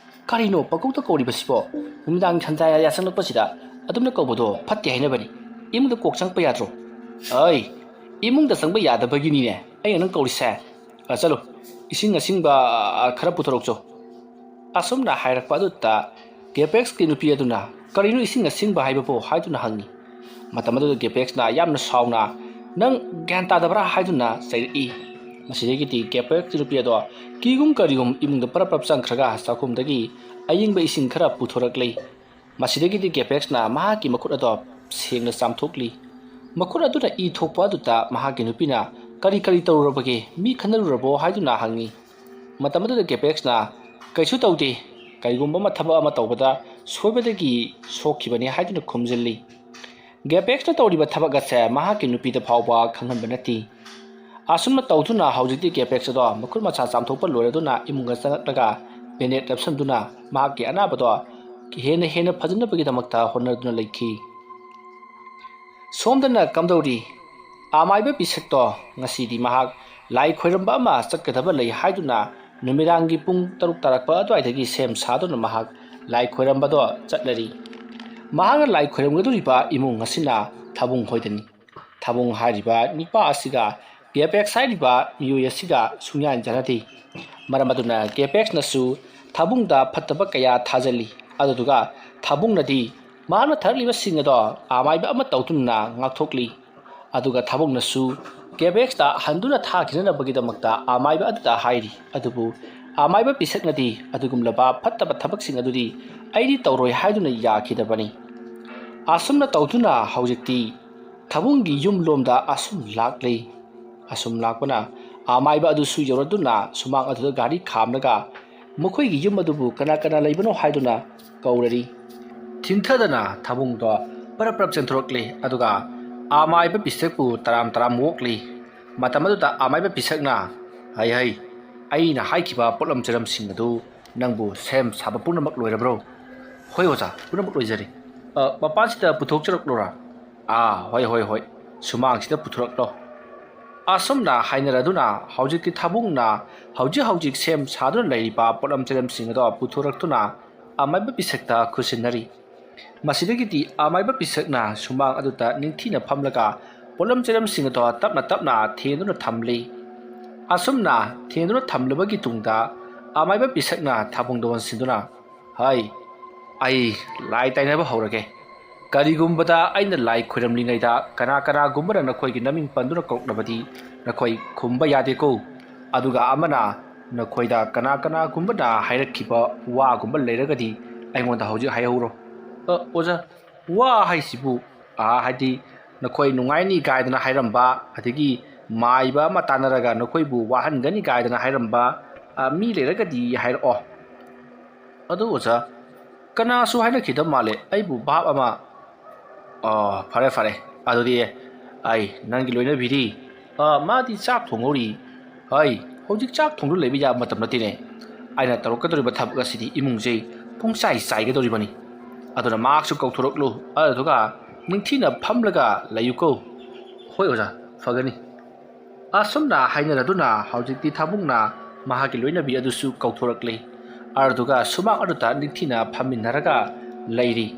"ꯀꯔꯤꯅꯣ ꯄꯪꯀꯧꯗ ꯀꯧꯔꯤꯕꯁꯤꯕꯣ? ꯅꯨꯃꯤꯗꯥꯡ ꯁꯟꯖꯥ ꯌꯥꯆꯪꯂꯛꯄꯁꯤꯗ ꯑꯗꯨꯝꯅ ꯀꯧꯕꯗꯣ ꯐꯠꯇꯦ ꯍꯥꯏꯅꯕꯅꯤ꯫ ꯏꯃꯨꯡꯗ ꯀꯣꯛ ꯆꯪꯉꯛꯄ ꯌꯥꯗ꯭ꯔꯣ?" "ꯑꯩ ꯏꯃꯨꯡꯗ ꯆꯪꯕ ꯌꯥꯗꯕꯒꯤꯅꯤꯅꯦ ꯑꯩꯅ ꯅꯪ ꯀꯧꯔꯤꯁꯦ꯫ ꯑ, ꯆꯠꯂꯣ, ꯏꯁꯤꯡ ꯑꯁꯤꯡꯕ, ꯑ, ꯈꯔ ꯄꯨꯊꯣꯔꯛꯆꯣ"꯫ ꯑꯁꯨꯝꯅ ꯍꯥꯏꯔꯛꯄ ꯑꯗꯨꯗ ꯒꯦꯄꯦꯛꯁꯀꯤ ꯅꯨꯄꯤ ꯑꯗꯨꯅ, "ꯀꯔꯤꯅꯣ ꯏꯁꯤꯡ ꯑꯁꯤꯡꯕ ꯍꯥꯏꯕꯕꯨ?" ꯍꯥꯏꯗꯨꯅ ꯍꯪꯉꯤ꯫ ꯃꯇꯝ ꯑꯗꯨꯗ ꯒꯦꯄꯦꯛꯁꯅ ꯌꯥꯝꯅ ꯁꯥꯎꯅ, "ꯅꯪ ꯒ꯭ꯌꯥꯟ ꯇꯥꯗꯕ꯭ꯔꯥ?" ꯍꯥꯏꯗꯨꯅ ꯆꯩꯔꯛꯏ꯫ ꯃꯁꯤꯗꯒꯤꯗꯤ ꯀꯦꯄꯦꯛꯁꯀꯤ ꯅꯨꯄꯤ ꯑꯗꯣ ꯀꯤꯒꯨꯝ ꯀꯔꯤꯒꯨꯝ ꯏꯃꯨꯡꯗ ꯄꯔꯞ ꯄꯔꯞ ꯆꯪꯈ꯭ꯔꯒ ꯆꯥꯛꯈꯨꯝꯗꯒꯤ ꯑꯌꯤꯡꯕ ꯏꯁꯤꯡ ꯈꯔ ꯄꯨꯊꯣꯔꯛꯂꯤ꯫ ꯃꯁꯤꯗꯒꯤꯗꯤ ꯀꯦꯄꯦꯛꯁꯅ ꯃꯍꯥꯛꯀꯤ ꯃꯈꯨꯠ ꯑꯗꯣ ꯁꯦꯡꯅ ꯆꯥꯝꯊꯣꯛꯂꯤ꯫ ꯃꯈꯨꯠ ꯑꯗꯨꯅ ꯏ ꯊꯣꯛꯄ ꯑꯗꯨꯗ ꯃꯍꯥꯛꯀꯤ ꯅꯨꯄꯤꯅ, "ꯀꯔꯤ ꯀꯔꯤ ꯇꯧꯔꯨꯔꯕꯒꯦ? ꯃꯤ ꯈꯠꯅꯔꯨꯔꯕꯣ?" ꯍꯥꯏꯗꯨꯅ ꯍꯪꯉꯤ꯫ ꯃꯇꯝ ꯑꯗꯨꯗ ꯀꯦꯄꯦꯛꯁꯅ, "ꯀꯩꯁꯨ ꯇꯧꯗꯦ, ꯀꯔꯤꯒꯨꯝꯕ ꯑꯃ ꯊꯕꯛ ꯑꯃ ꯇꯧꯕꯗ ꯁꯣꯏꯕꯗꯒꯤ ꯁꯣꯛꯈꯤꯕꯅꯤ" ꯍꯥꯏꯗꯨꯅ ꯈꯨꯝꯖꯤꯜꯂꯤ꯫ ꯀꯦꯄꯦꯛꯁꯅ ꯇꯧꯔꯤꯕ ꯊꯕꯛ ꯑꯁꯦ ꯃꯍꯥꯛꯀꯤ ꯅꯨꯄꯤꯗ ꯐꯥꯎꯕ ꯈꯪꯍꯟꯕ ꯅꯠꯇꯦ꯫ ꯑꯁꯨꯝꯅ ꯇꯧꯗꯨꯅ ꯍꯧꯖꯤꯛꯇꯤ ꯀꯦꯄꯦꯛꯁ ꯑꯗꯣ ꯃꯈꯨꯠ ꯃꯁꯥ ꯆꯥꯝꯊꯣꯛꯄ ꯂꯣꯏꯔꯗꯨꯅ ꯏꯃꯨꯡꯗ ꯆꯪꯂꯛꯂꯒ ꯕꯦꯟꯗꯦꯠ ꯅꯞꯁꯟꯗꯨꯅ ꯃꯍꯥꯛꯀꯤ ꯑꯅꯥꯕꯗꯣ ꯍꯦꯟꯅ ꯍꯦꯟꯅ ꯐꯖꯅꯕꯒꯤꯗꯃꯛꯇ ꯍꯣꯠꯅꯗꯨꯅ ꯂꯩꯈꯤ꯫ ꯁꯣꯝꯗꯅ ꯀꯝꯗꯧꯔꯤ? ꯑꯃꯥꯏꯕ ꯄꯤꯁꯛꯇꯣ ꯉꯁꯤꯗꯤ ꯃꯍꯥꯛ ꯂꯥꯏ ꯈꯣꯏꯔꯝꯕ ꯑꯃ ꯆꯠꯀꯗꯕ ꯂꯩ ꯍꯥꯏꯗꯨꯅ ꯅꯨꯃꯤꯗꯥꯡꯒꯤ ꯄꯨꯡ ꯇꯔꯨꯛ ꯇꯥꯔꯛꯄ ꯑꯗꯨꯋꯥꯏꯗꯒꯤ ꯁꯦꯝ ꯁꯥꯗꯨꯅ ꯃꯍꯥꯛ ꯂꯥꯏ ꯈꯣꯏꯔꯝꯕꯗꯣ ꯆꯠꯂꯔꯤ꯫ ꯃꯍꯥꯛꯅ ꯂꯥꯏ ꯈꯣꯏꯔꯝꯒꯗꯧꯔꯤꯕ ꯏꯃꯨꯡ ꯑꯁꯤꯅ ꯊꯥꯕꯨꯡ ꯍꯣꯏꯗꯅꯤ꯫ ꯊꯥꯕꯨꯡ ꯍꯥꯏꯔꯤꯕ ꯅꯤꯄꯥ ꯑꯁꯤꯒ ꯀꯦꯄꯦꯛꯁ ꯍꯥꯏꯔꯤꯕ ꯃꯤꯑꯣꯏ ꯑꯁꯤꯒ ꯁꯨꯡꯌꯥꯟ ꯌꯥꯅꯗꯦ꯫ ꯃꯔꯝ ꯑꯗꯨꯅ ꯀꯦꯄꯦꯛꯁꯅꯁꯨ ꯊꯥꯕꯨꯡꯗ ꯐꯠꯇꯕ ꯀꯌꯥ ꯊꯥꯖꯜꯂꯤ꯫ ꯑꯗꯨꯗꯨꯒ ꯊꯥꯕꯨꯡꯅꯗꯤ ꯃꯍꯥꯛꯅ ꯊꯥꯔꯛꯂꯤꯕꯁꯤꯡ ꯑꯗꯣ ꯑꯃꯥꯏꯕ ꯑꯃ ꯇꯧꯗꯨꯅ ꯉꯥꯛꯊꯣꯛꯂꯤ꯫ ꯑꯗꯨꯒ ꯊꯥꯕꯨꯡꯅꯁꯨ ꯀꯦꯕꯦꯛꯁꯇ ꯍꯟꯗꯨꯅ ꯊꯥꯈꯤꯅꯅꯕꯒꯤꯗꯃꯛꯇ ꯑꯃꯥꯏꯕ ꯑꯗꯨꯗ ꯍꯥꯏꯔꯤ꯫ ꯑꯗꯨꯕꯨ ꯑꯃꯥꯏꯕ ꯄꯤꯁꯛꯅꯗꯤ ꯑꯗꯨꯒꯨꯝꯂꯕ ꯐꯠꯇꯕ ꯊꯕꯛꯁꯤꯡ ꯑꯗꯨꯗꯤ ꯑꯩꯗꯤ ꯇꯧꯔꯣꯏ ꯍꯥꯏꯗꯨꯅ ꯌꯥꯈꯤꯗꯕꯅꯤ꯫ ꯑꯁꯨꯝꯅ ꯇꯧꯗꯨꯅ ꯍꯧꯖꯤꯛꯇꯤ ꯊꯥꯕꯨꯡꯒꯤ ꯌꯨꯝꯂꯣꯝꯗ ꯑꯁꯨꯝ ꯂꯥꯛꯂꯤ꯫ ꯑꯁꯨꯝ ꯂꯥꯛꯄꯅ ꯑꯃꯥꯏꯕ ꯑꯗꯨꯁꯨ ꯌꯧꯔꯗꯨꯅ ꯁꯨꯃꯥꯡ ꯑꯗꯨꯗ ꯒꯥꯔꯤ ꯈꯥꯝꯂꯒ ꯃꯈꯣꯏꯒꯤ ꯌꯨꯝ ꯑꯗꯨꯕꯨ ꯀꯅꯥ ꯀꯅꯥ ꯂꯩꯕꯅꯣ ꯍꯥꯏꯗꯨꯅ ꯀꯧꯔꯔꯤ꯫ ꯊꯤꯟꯊꯗꯅ ꯊꯥꯕꯨꯡꯗꯣ ꯄꯔꯞ ꯄꯔꯞ ꯆꯦꯟꯊꯣꯔꯛꯂꯤ, ꯑꯗꯨꯒ ꯑꯃꯥꯏꯕ ꯄꯤꯁꯛꯄꯨ ꯇꯔꯥꯝ ꯇꯔꯥꯝ ꯑꯣꯛꯂꯤ꯫ ꯃꯇꯝ ꯑꯗꯨꯗ ꯑꯃꯥꯏꯕ ꯄꯤꯁꯛꯅ, "ꯍꯩ ꯍꯩ, ꯑꯩꯅ ꯍꯥꯏꯈꯤꯕ ꯄꯣꯠꯂꯝ ꯆꯩꯔꯝꯁꯤꯡ ꯑꯗꯨ ꯅꯪꯕꯨ ꯁꯦꯝ ꯁꯥꯕ ꯄꯨꯝꯅꯃꯛ ꯂꯣꯏꯔꯕ꯭ꯔꯣ?" "ꯍꯣꯏ ꯑꯣꯖꯥ, ꯄꯨꯝꯅꯃꯛ ꯂꯣꯏꯖꯔꯦ꯫ ꯑ, ꯃꯄꯥꯟꯁꯤꯗ ꯄꯨꯊꯣꯛꯆꯔꯛꯂꯣꯔꯥ?" "ꯑꯥ, ꯍꯣꯏ ꯍꯣꯏ ꯍꯣꯏ, ꯁꯨꯃꯥꯡꯁꯤꯗ ꯄꯨꯊꯣꯔꯛꯂꯣ"꯫ ꯑꯁꯨꯝꯅ ꯍꯥꯏꯅꯔꯗꯨꯅ ꯍꯧꯖꯤꯛꯇꯤ ꯊꯥꯕꯨꯡꯅ ꯍꯧꯖꯤꯛ ꯍꯧꯖꯤꯛ ꯁꯦꯝ ꯁꯥꯗꯨꯅ ꯂꯩꯔꯤꯕ ꯄꯣꯠꯂꯝ ꯆꯩꯔꯝꯁꯤꯡ ꯑꯗꯣ ꯄꯨꯊꯣꯔꯛꯇꯨꯅ ꯑꯃꯥꯏꯕ ꯄꯤꯁꯛꯇ ꯈꯨꯠꯁꯤꯟꯅꯔꯤ꯫ ꯃꯁꯤꯗꯒꯤꯗꯤ ꯑꯃꯥꯏꯕ ꯄꯤꯁꯛꯅ ꯁꯨꯃꯥꯡ ꯑꯗꯨꯗ ꯅꯤꯡꯊꯤꯅ ꯐꯝꯂꯒ ꯄꯣꯠꯂꯝ ꯆꯩꯔꯝꯁꯤꯡ ꯑꯗꯣ ꯇꯞꯅ ꯇꯞꯅ ꯊꯦꯡꯗꯨꯅ ꯊꯝꯂꯤ꯫ ꯑꯁꯨꯝꯅ ꯊꯦꯡꯗꯨꯅ ꯊꯝꯂꯕꯒꯤ ꯇꯨꯡꯗ ꯑꯃꯥꯏꯕ ꯄꯤꯁꯛꯅ ꯊꯥꯕꯨꯡꯗ ꯑꯣꯟꯁꯤꯟꯗꯨꯅ, "ꯍꯩ, ꯑꯩ ꯂꯥꯏ ꯇꯥꯏꯅꯕ ꯍꯧꯔꯒꯦ꯫ ꯀꯔꯤꯒꯨꯝꯕꯗ ꯑꯩꯅ ꯂꯥꯏ ꯈꯣꯏꯔꯝꯂꯤꯉꯩꯗ ꯀꯅꯥ ꯀꯅꯥꯒꯨꯝꯕꯅ ꯅꯈꯣꯏꯒꯤ ꯅꯃꯤꯡ ꯄꯟꯗꯨꯅ ꯀꯧꯔꯛꯂꯕꯗꯤ ꯅꯈꯣꯏ ꯈꯨꯝꯕ ꯌꯥꯗꯦꯀꯣ꯫ ꯑꯗꯨꯒ ꯑꯃꯅ ꯅꯈꯣꯏꯗ ꯀꯅꯥ ꯀꯅꯥꯒꯨꯝꯕꯅ ꯍꯥꯏꯔꯛꯈꯤꯕ ꯋꯥꯒꯨꯝꯕ ꯂꯩꯔꯒꯗꯤ ꯑꯩꯉꯣꯟꯗ ꯍꯧꯖꯤꯛ ꯍꯥꯏꯍꯧꯔꯣ꯫ "ꯑ, ꯑꯣꯖꯥ, ꯋꯥ ꯍꯥꯏꯁꯤꯕꯨ, ꯑ, ꯍꯥꯏꯗꯤ ꯅꯈꯣꯏ ꯅꯨꯡꯉꯥꯏꯅꯤ ꯀꯥꯏꯗꯅ ꯍꯥꯏꯔꯝꯕ, ꯑꯗꯒꯤ ꯃꯥꯏꯕ ꯑꯃ ꯇꯥꯟꯅꯔꯒ ꯅꯈꯣꯏꯕꯨ ꯋꯥꯍꯟꯒꯅꯤ ꯀꯥꯏꯗꯅ ꯍꯥꯏꯔꯝꯕ, ꯑ, ꯃꯤ ꯂꯩꯔꯒꯗꯤ ꯍꯥꯏꯔꯛꯑꯣ꯫" "ꯑꯗꯨ ꯑꯣꯖꯥ, ꯀꯅꯥꯁꯨ ꯍꯥꯏꯅꯈꯤꯗꯕ ꯃꯥꯜꯂꯦ꯫ ꯑꯩꯕꯨ ꯚꯥꯞ ꯑꯃ..." "ꯑꯣ, ꯐꯔꯦ ꯐꯔꯦ, ꯑꯗꯨꯗꯤ ꯑꯩ ꯅꯪꯒꯤ ꯂꯣꯏꯅꯕꯤꯗꯤ?" "ꯑ, ꯃꯥꯗꯤ ꯆꯥꯛ ꯊꯣꯡꯍꯧꯔꯤ꯫" "ꯍꯩ, ꯍꯧꯖꯤꯛ ꯆꯥꯛ ꯊꯣꯡꯗꯨ ꯂꯩꯕ ꯌꯥꯕ ꯃꯇꯝ ꯅꯠꯇꯦꯅꯦ꯫ ꯑꯩꯅ ꯇꯧꯔꯛꯀꯗꯧꯔꯤꯕ ꯊꯕꯛ ꯑꯁꯤꯗꯤ ꯏꯃꯨꯡꯁꯦ ꯄꯨꯡꯆꯥꯏ ꯆꯥꯏꯒꯗꯧꯔꯤꯕꯅꯤ꯫ ꯑꯗꯨꯅ ꯃꯍꯥꯛꯁꯨ ꯀꯧꯊꯣꯔꯛꯂꯨ, ꯑꯗꯨꯗꯨꯒ ꯅꯤꯡꯊꯤꯅ ꯐꯝꯂꯒ ꯂꯩꯌꯨꯀꯣ꯫" "ꯍꯣꯏ ꯑꯣꯖꯥ, ꯐꯒꯅꯤ꯫" ꯑꯁꯨꯝꯅ ꯍꯥꯏꯅꯔꯗꯨꯅ ꯍꯧꯖꯤꯛꯇꯤ ꯊꯥꯕꯨꯡꯅ ꯃꯍꯥꯛꯀꯤ ꯂꯣꯏꯅꯕꯤ ꯑꯗꯨꯁꯨ ꯀꯧꯊꯣꯔꯛꯂꯦ꯫ ꯑꯗꯨꯗꯨꯒ ꯁꯨꯃꯥꯡ ꯑꯗꯨꯗ ꯅꯤꯡꯊꯤꯅ ꯐꯝꯃꯤꯟꯅꯔꯒ ꯂꯩꯔꯤ꯫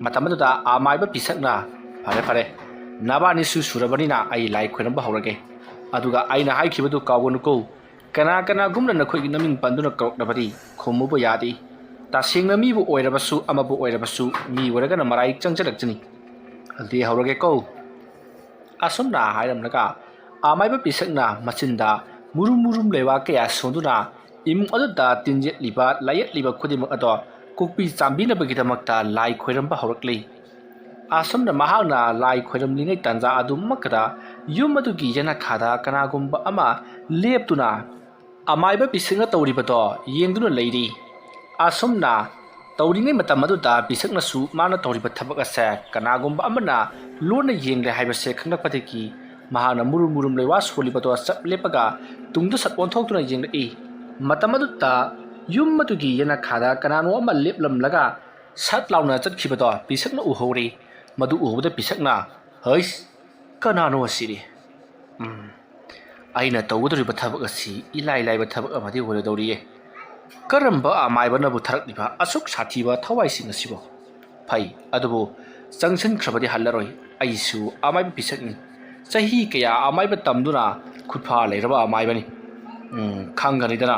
ꯃꯇꯝ ꯑꯗꯨꯗ ꯑꯃꯥꯏꯕ ꯄꯤꯁꯛꯅ, "ꯐꯔꯦ ꯐꯔꯦ, ꯅꯕꯥꯅꯤꯁꯨ ꯁꯨꯔꯕꯅꯤꯅ ꯑꯩ ꯂꯥꯏ ꯈꯣꯏꯔꯝꯕ ꯍꯧꯔꯒꯦ꯫ ꯑꯗꯨꯒ ꯑꯩꯅ ꯍꯥꯏꯈꯤꯕꯗꯨ ꯀꯥꯎꯒꯅꯨꯀꯣ, ꯀꯅꯥ ꯀꯅꯥꯒꯨꯝꯅ ꯅꯈꯣꯏꯒꯤ ꯅꯃꯤꯡ ꯄꯟꯗꯨꯅ ꯀꯧꯔꯛꯂꯕꯗꯤ ꯈꯨꯝꯃꯨꯕ ꯌꯥꯗꯦ꯫ ꯇꯁꯦꯡꯅ ꯃꯤꯕꯨ ꯑꯣꯏꯔꯕꯁꯨ ꯑꯃꯕꯨ ꯑꯣꯏꯔꯕꯁꯨ ꯃꯤ ꯑꯣꯏꯔꯒꯅ ꯃꯔꯥꯏ ꯆꯪꯖꯔꯛꯆꯅꯤ꯫ ꯑꯗꯨꯗꯤ ꯍꯧꯔꯒꯦꯀꯣ꯫" ꯑꯁꯨꯝꯅ ꯍꯥꯏꯔꯝꯂꯒ ꯑꯃꯥꯏꯕ ꯄꯤꯁꯛꯅ ꯃꯆꯤꯟꯗ ꯃꯨꯔꯨꯝ ꯃꯨꯔꯨꯝ ꯂꯩꯕꯥꯛ ꯀꯌꯥ ꯁꯣꯟꯗꯨꯅ ꯏꯃꯨꯡ ꯑꯗꯨꯗ ꯇꯤꯟ ꯌꯦꯠꯂꯤꯕ ꯂꯥꯏꯌꯦꯠꯂꯤꯕ ꯈꯨꯗꯤꯡꯃꯛ ꯑꯗꯣ ꯀꯣꯛꯄꯤ ꯆꯥꯝꯕꯤꯅꯕꯒꯤꯗꯃꯛꯇ ꯂꯥꯏ ꯈꯣꯏꯔꯝꯕ ꯍꯧꯔꯛꯂꯤ꯫ ꯑꯁꯨꯝꯅ ꯃꯍꯥꯛꯅ ꯂꯥꯏ ꯈꯣꯏꯔꯝꯂꯤꯉꯩ ꯇꯥꯟꯖꯥ ꯑꯗꯨꯃꯛꯇꯗ ꯌꯨꯝ ꯑꯗꯨꯒꯤ ꯌꯦꯅꯈꯥꯗ ꯀꯅꯥꯒꯨꯝꯕ ꯑꯃ ꯂꯦꯞꯇꯨꯅ ꯑꯃꯥꯏꯕ ꯄꯤꯁꯛꯅ ꯇꯧꯔꯤꯕꯗꯣ ꯌꯦꯡꯗꯨꯅ ꯂꯩꯔꯤ꯫ ꯑꯁꯨꯝꯅ ꯇꯧꯔꯤꯉꯩ ꯃꯇꯝ ꯑꯗꯨꯗ ꯄꯤꯁꯛꯅꯁꯨ ꯃꯥꯅ ꯇꯧꯔꯤꯕ ꯊꯕꯛ ꯑꯁꯦ ꯀꯅꯥꯒꯨꯝꯕ ꯑꯃꯅ ꯂꯣꯟꯅ ꯌꯦꯡꯂꯦ ꯍꯥꯏꯕꯁꯦ ꯈꯪꯂꯛꯄꯗꯒꯤ ꯃꯍꯥꯛꯅ ꯃꯨꯔꯨꯝ ꯃꯨꯔꯨꯝ ꯂꯩꯋꯥ ꯁꯣꯜꯂꯤꯕꯗꯣ ꯆꯞ ꯂꯦꯞꯄꯒ ꯇꯨꯡꯗ ꯁꯠ ꯑꯣꯟꯊꯣꯛꯇꯨꯅ ꯌꯦꯡꯂꯛꯏ꯫ ꯃꯇꯝ ꯑꯗꯨꯗ ꯌꯨꯝ ꯑꯗꯨꯒꯤ ꯌꯦꯅꯈꯥꯗ ꯀꯅꯥꯅꯣ ꯑꯃ ꯂꯦꯞꯂꯝꯂꯒ ꯁꯠ ꯂꯥꯎꯅ ꯆꯠꯈꯤꯕꯗꯣ ꯄꯤꯁꯛꯅ ꯎꯍꯧꯔꯤ꯫ ꯃꯗꯨ ꯎꯍꯧꯕꯗ ꯄꯤꯁꯛꯅ, "ꯍꯩꯁ, ꯀꯅꯥꯅꯣ ꯑꯁꯤꯗꯤ? ꯎꯝ, ꯑꯩꯅ ꯇꯧꯒꯗꯧꯔꯤꯕ ꯊꯕꯛ ꯑꯁꯤ ꯏꯂꯥꯏ ꯂꯥꯏꯕ ꯊꯕꯛ ꯑꯃꯗꯤ ꯑꯣꯏꯔꯗꯧꯔꯤꯌꯦ꯫ ꯀꯔꯝꯕ ꯑꯃꯥꯏꯕꯅꯕꯨ ꯊꯥꯔꯛꯂꯤꯕ ꯑꯁꯨꯛ ꯁꯥꯊꯤꯕ ꯊꯋꯥꯏꯁꯤꯡ ꯑꯁꯤꯕꯣ? ꯐꯩ, ꯑꯗꯨꯕꯨ ꯆꯪꯁꯤꯟꯈ꯭ꯔꯕꯗꯤ ꯍꯜꯂꯔꯣꯏ꯫ ꯑꯩꯁꯨ ꯑꯃꯥꯏꯕ ꯄꯤꯁꯛꯅꯤ꯫ ꯆꯍꯤ ꯀꯌꯥ ꯑꯃꯥꯏꯕ ꯇꯝꯗꯨꯅ ꯈꯨꯠꯐꯥ ꯂꯩꯔꯕ ꯑꯃꯥꯏꯕꯅꯤ꯫ ꯎꯝ, ꯈꯪꯒꯅꯤꯗꯅ,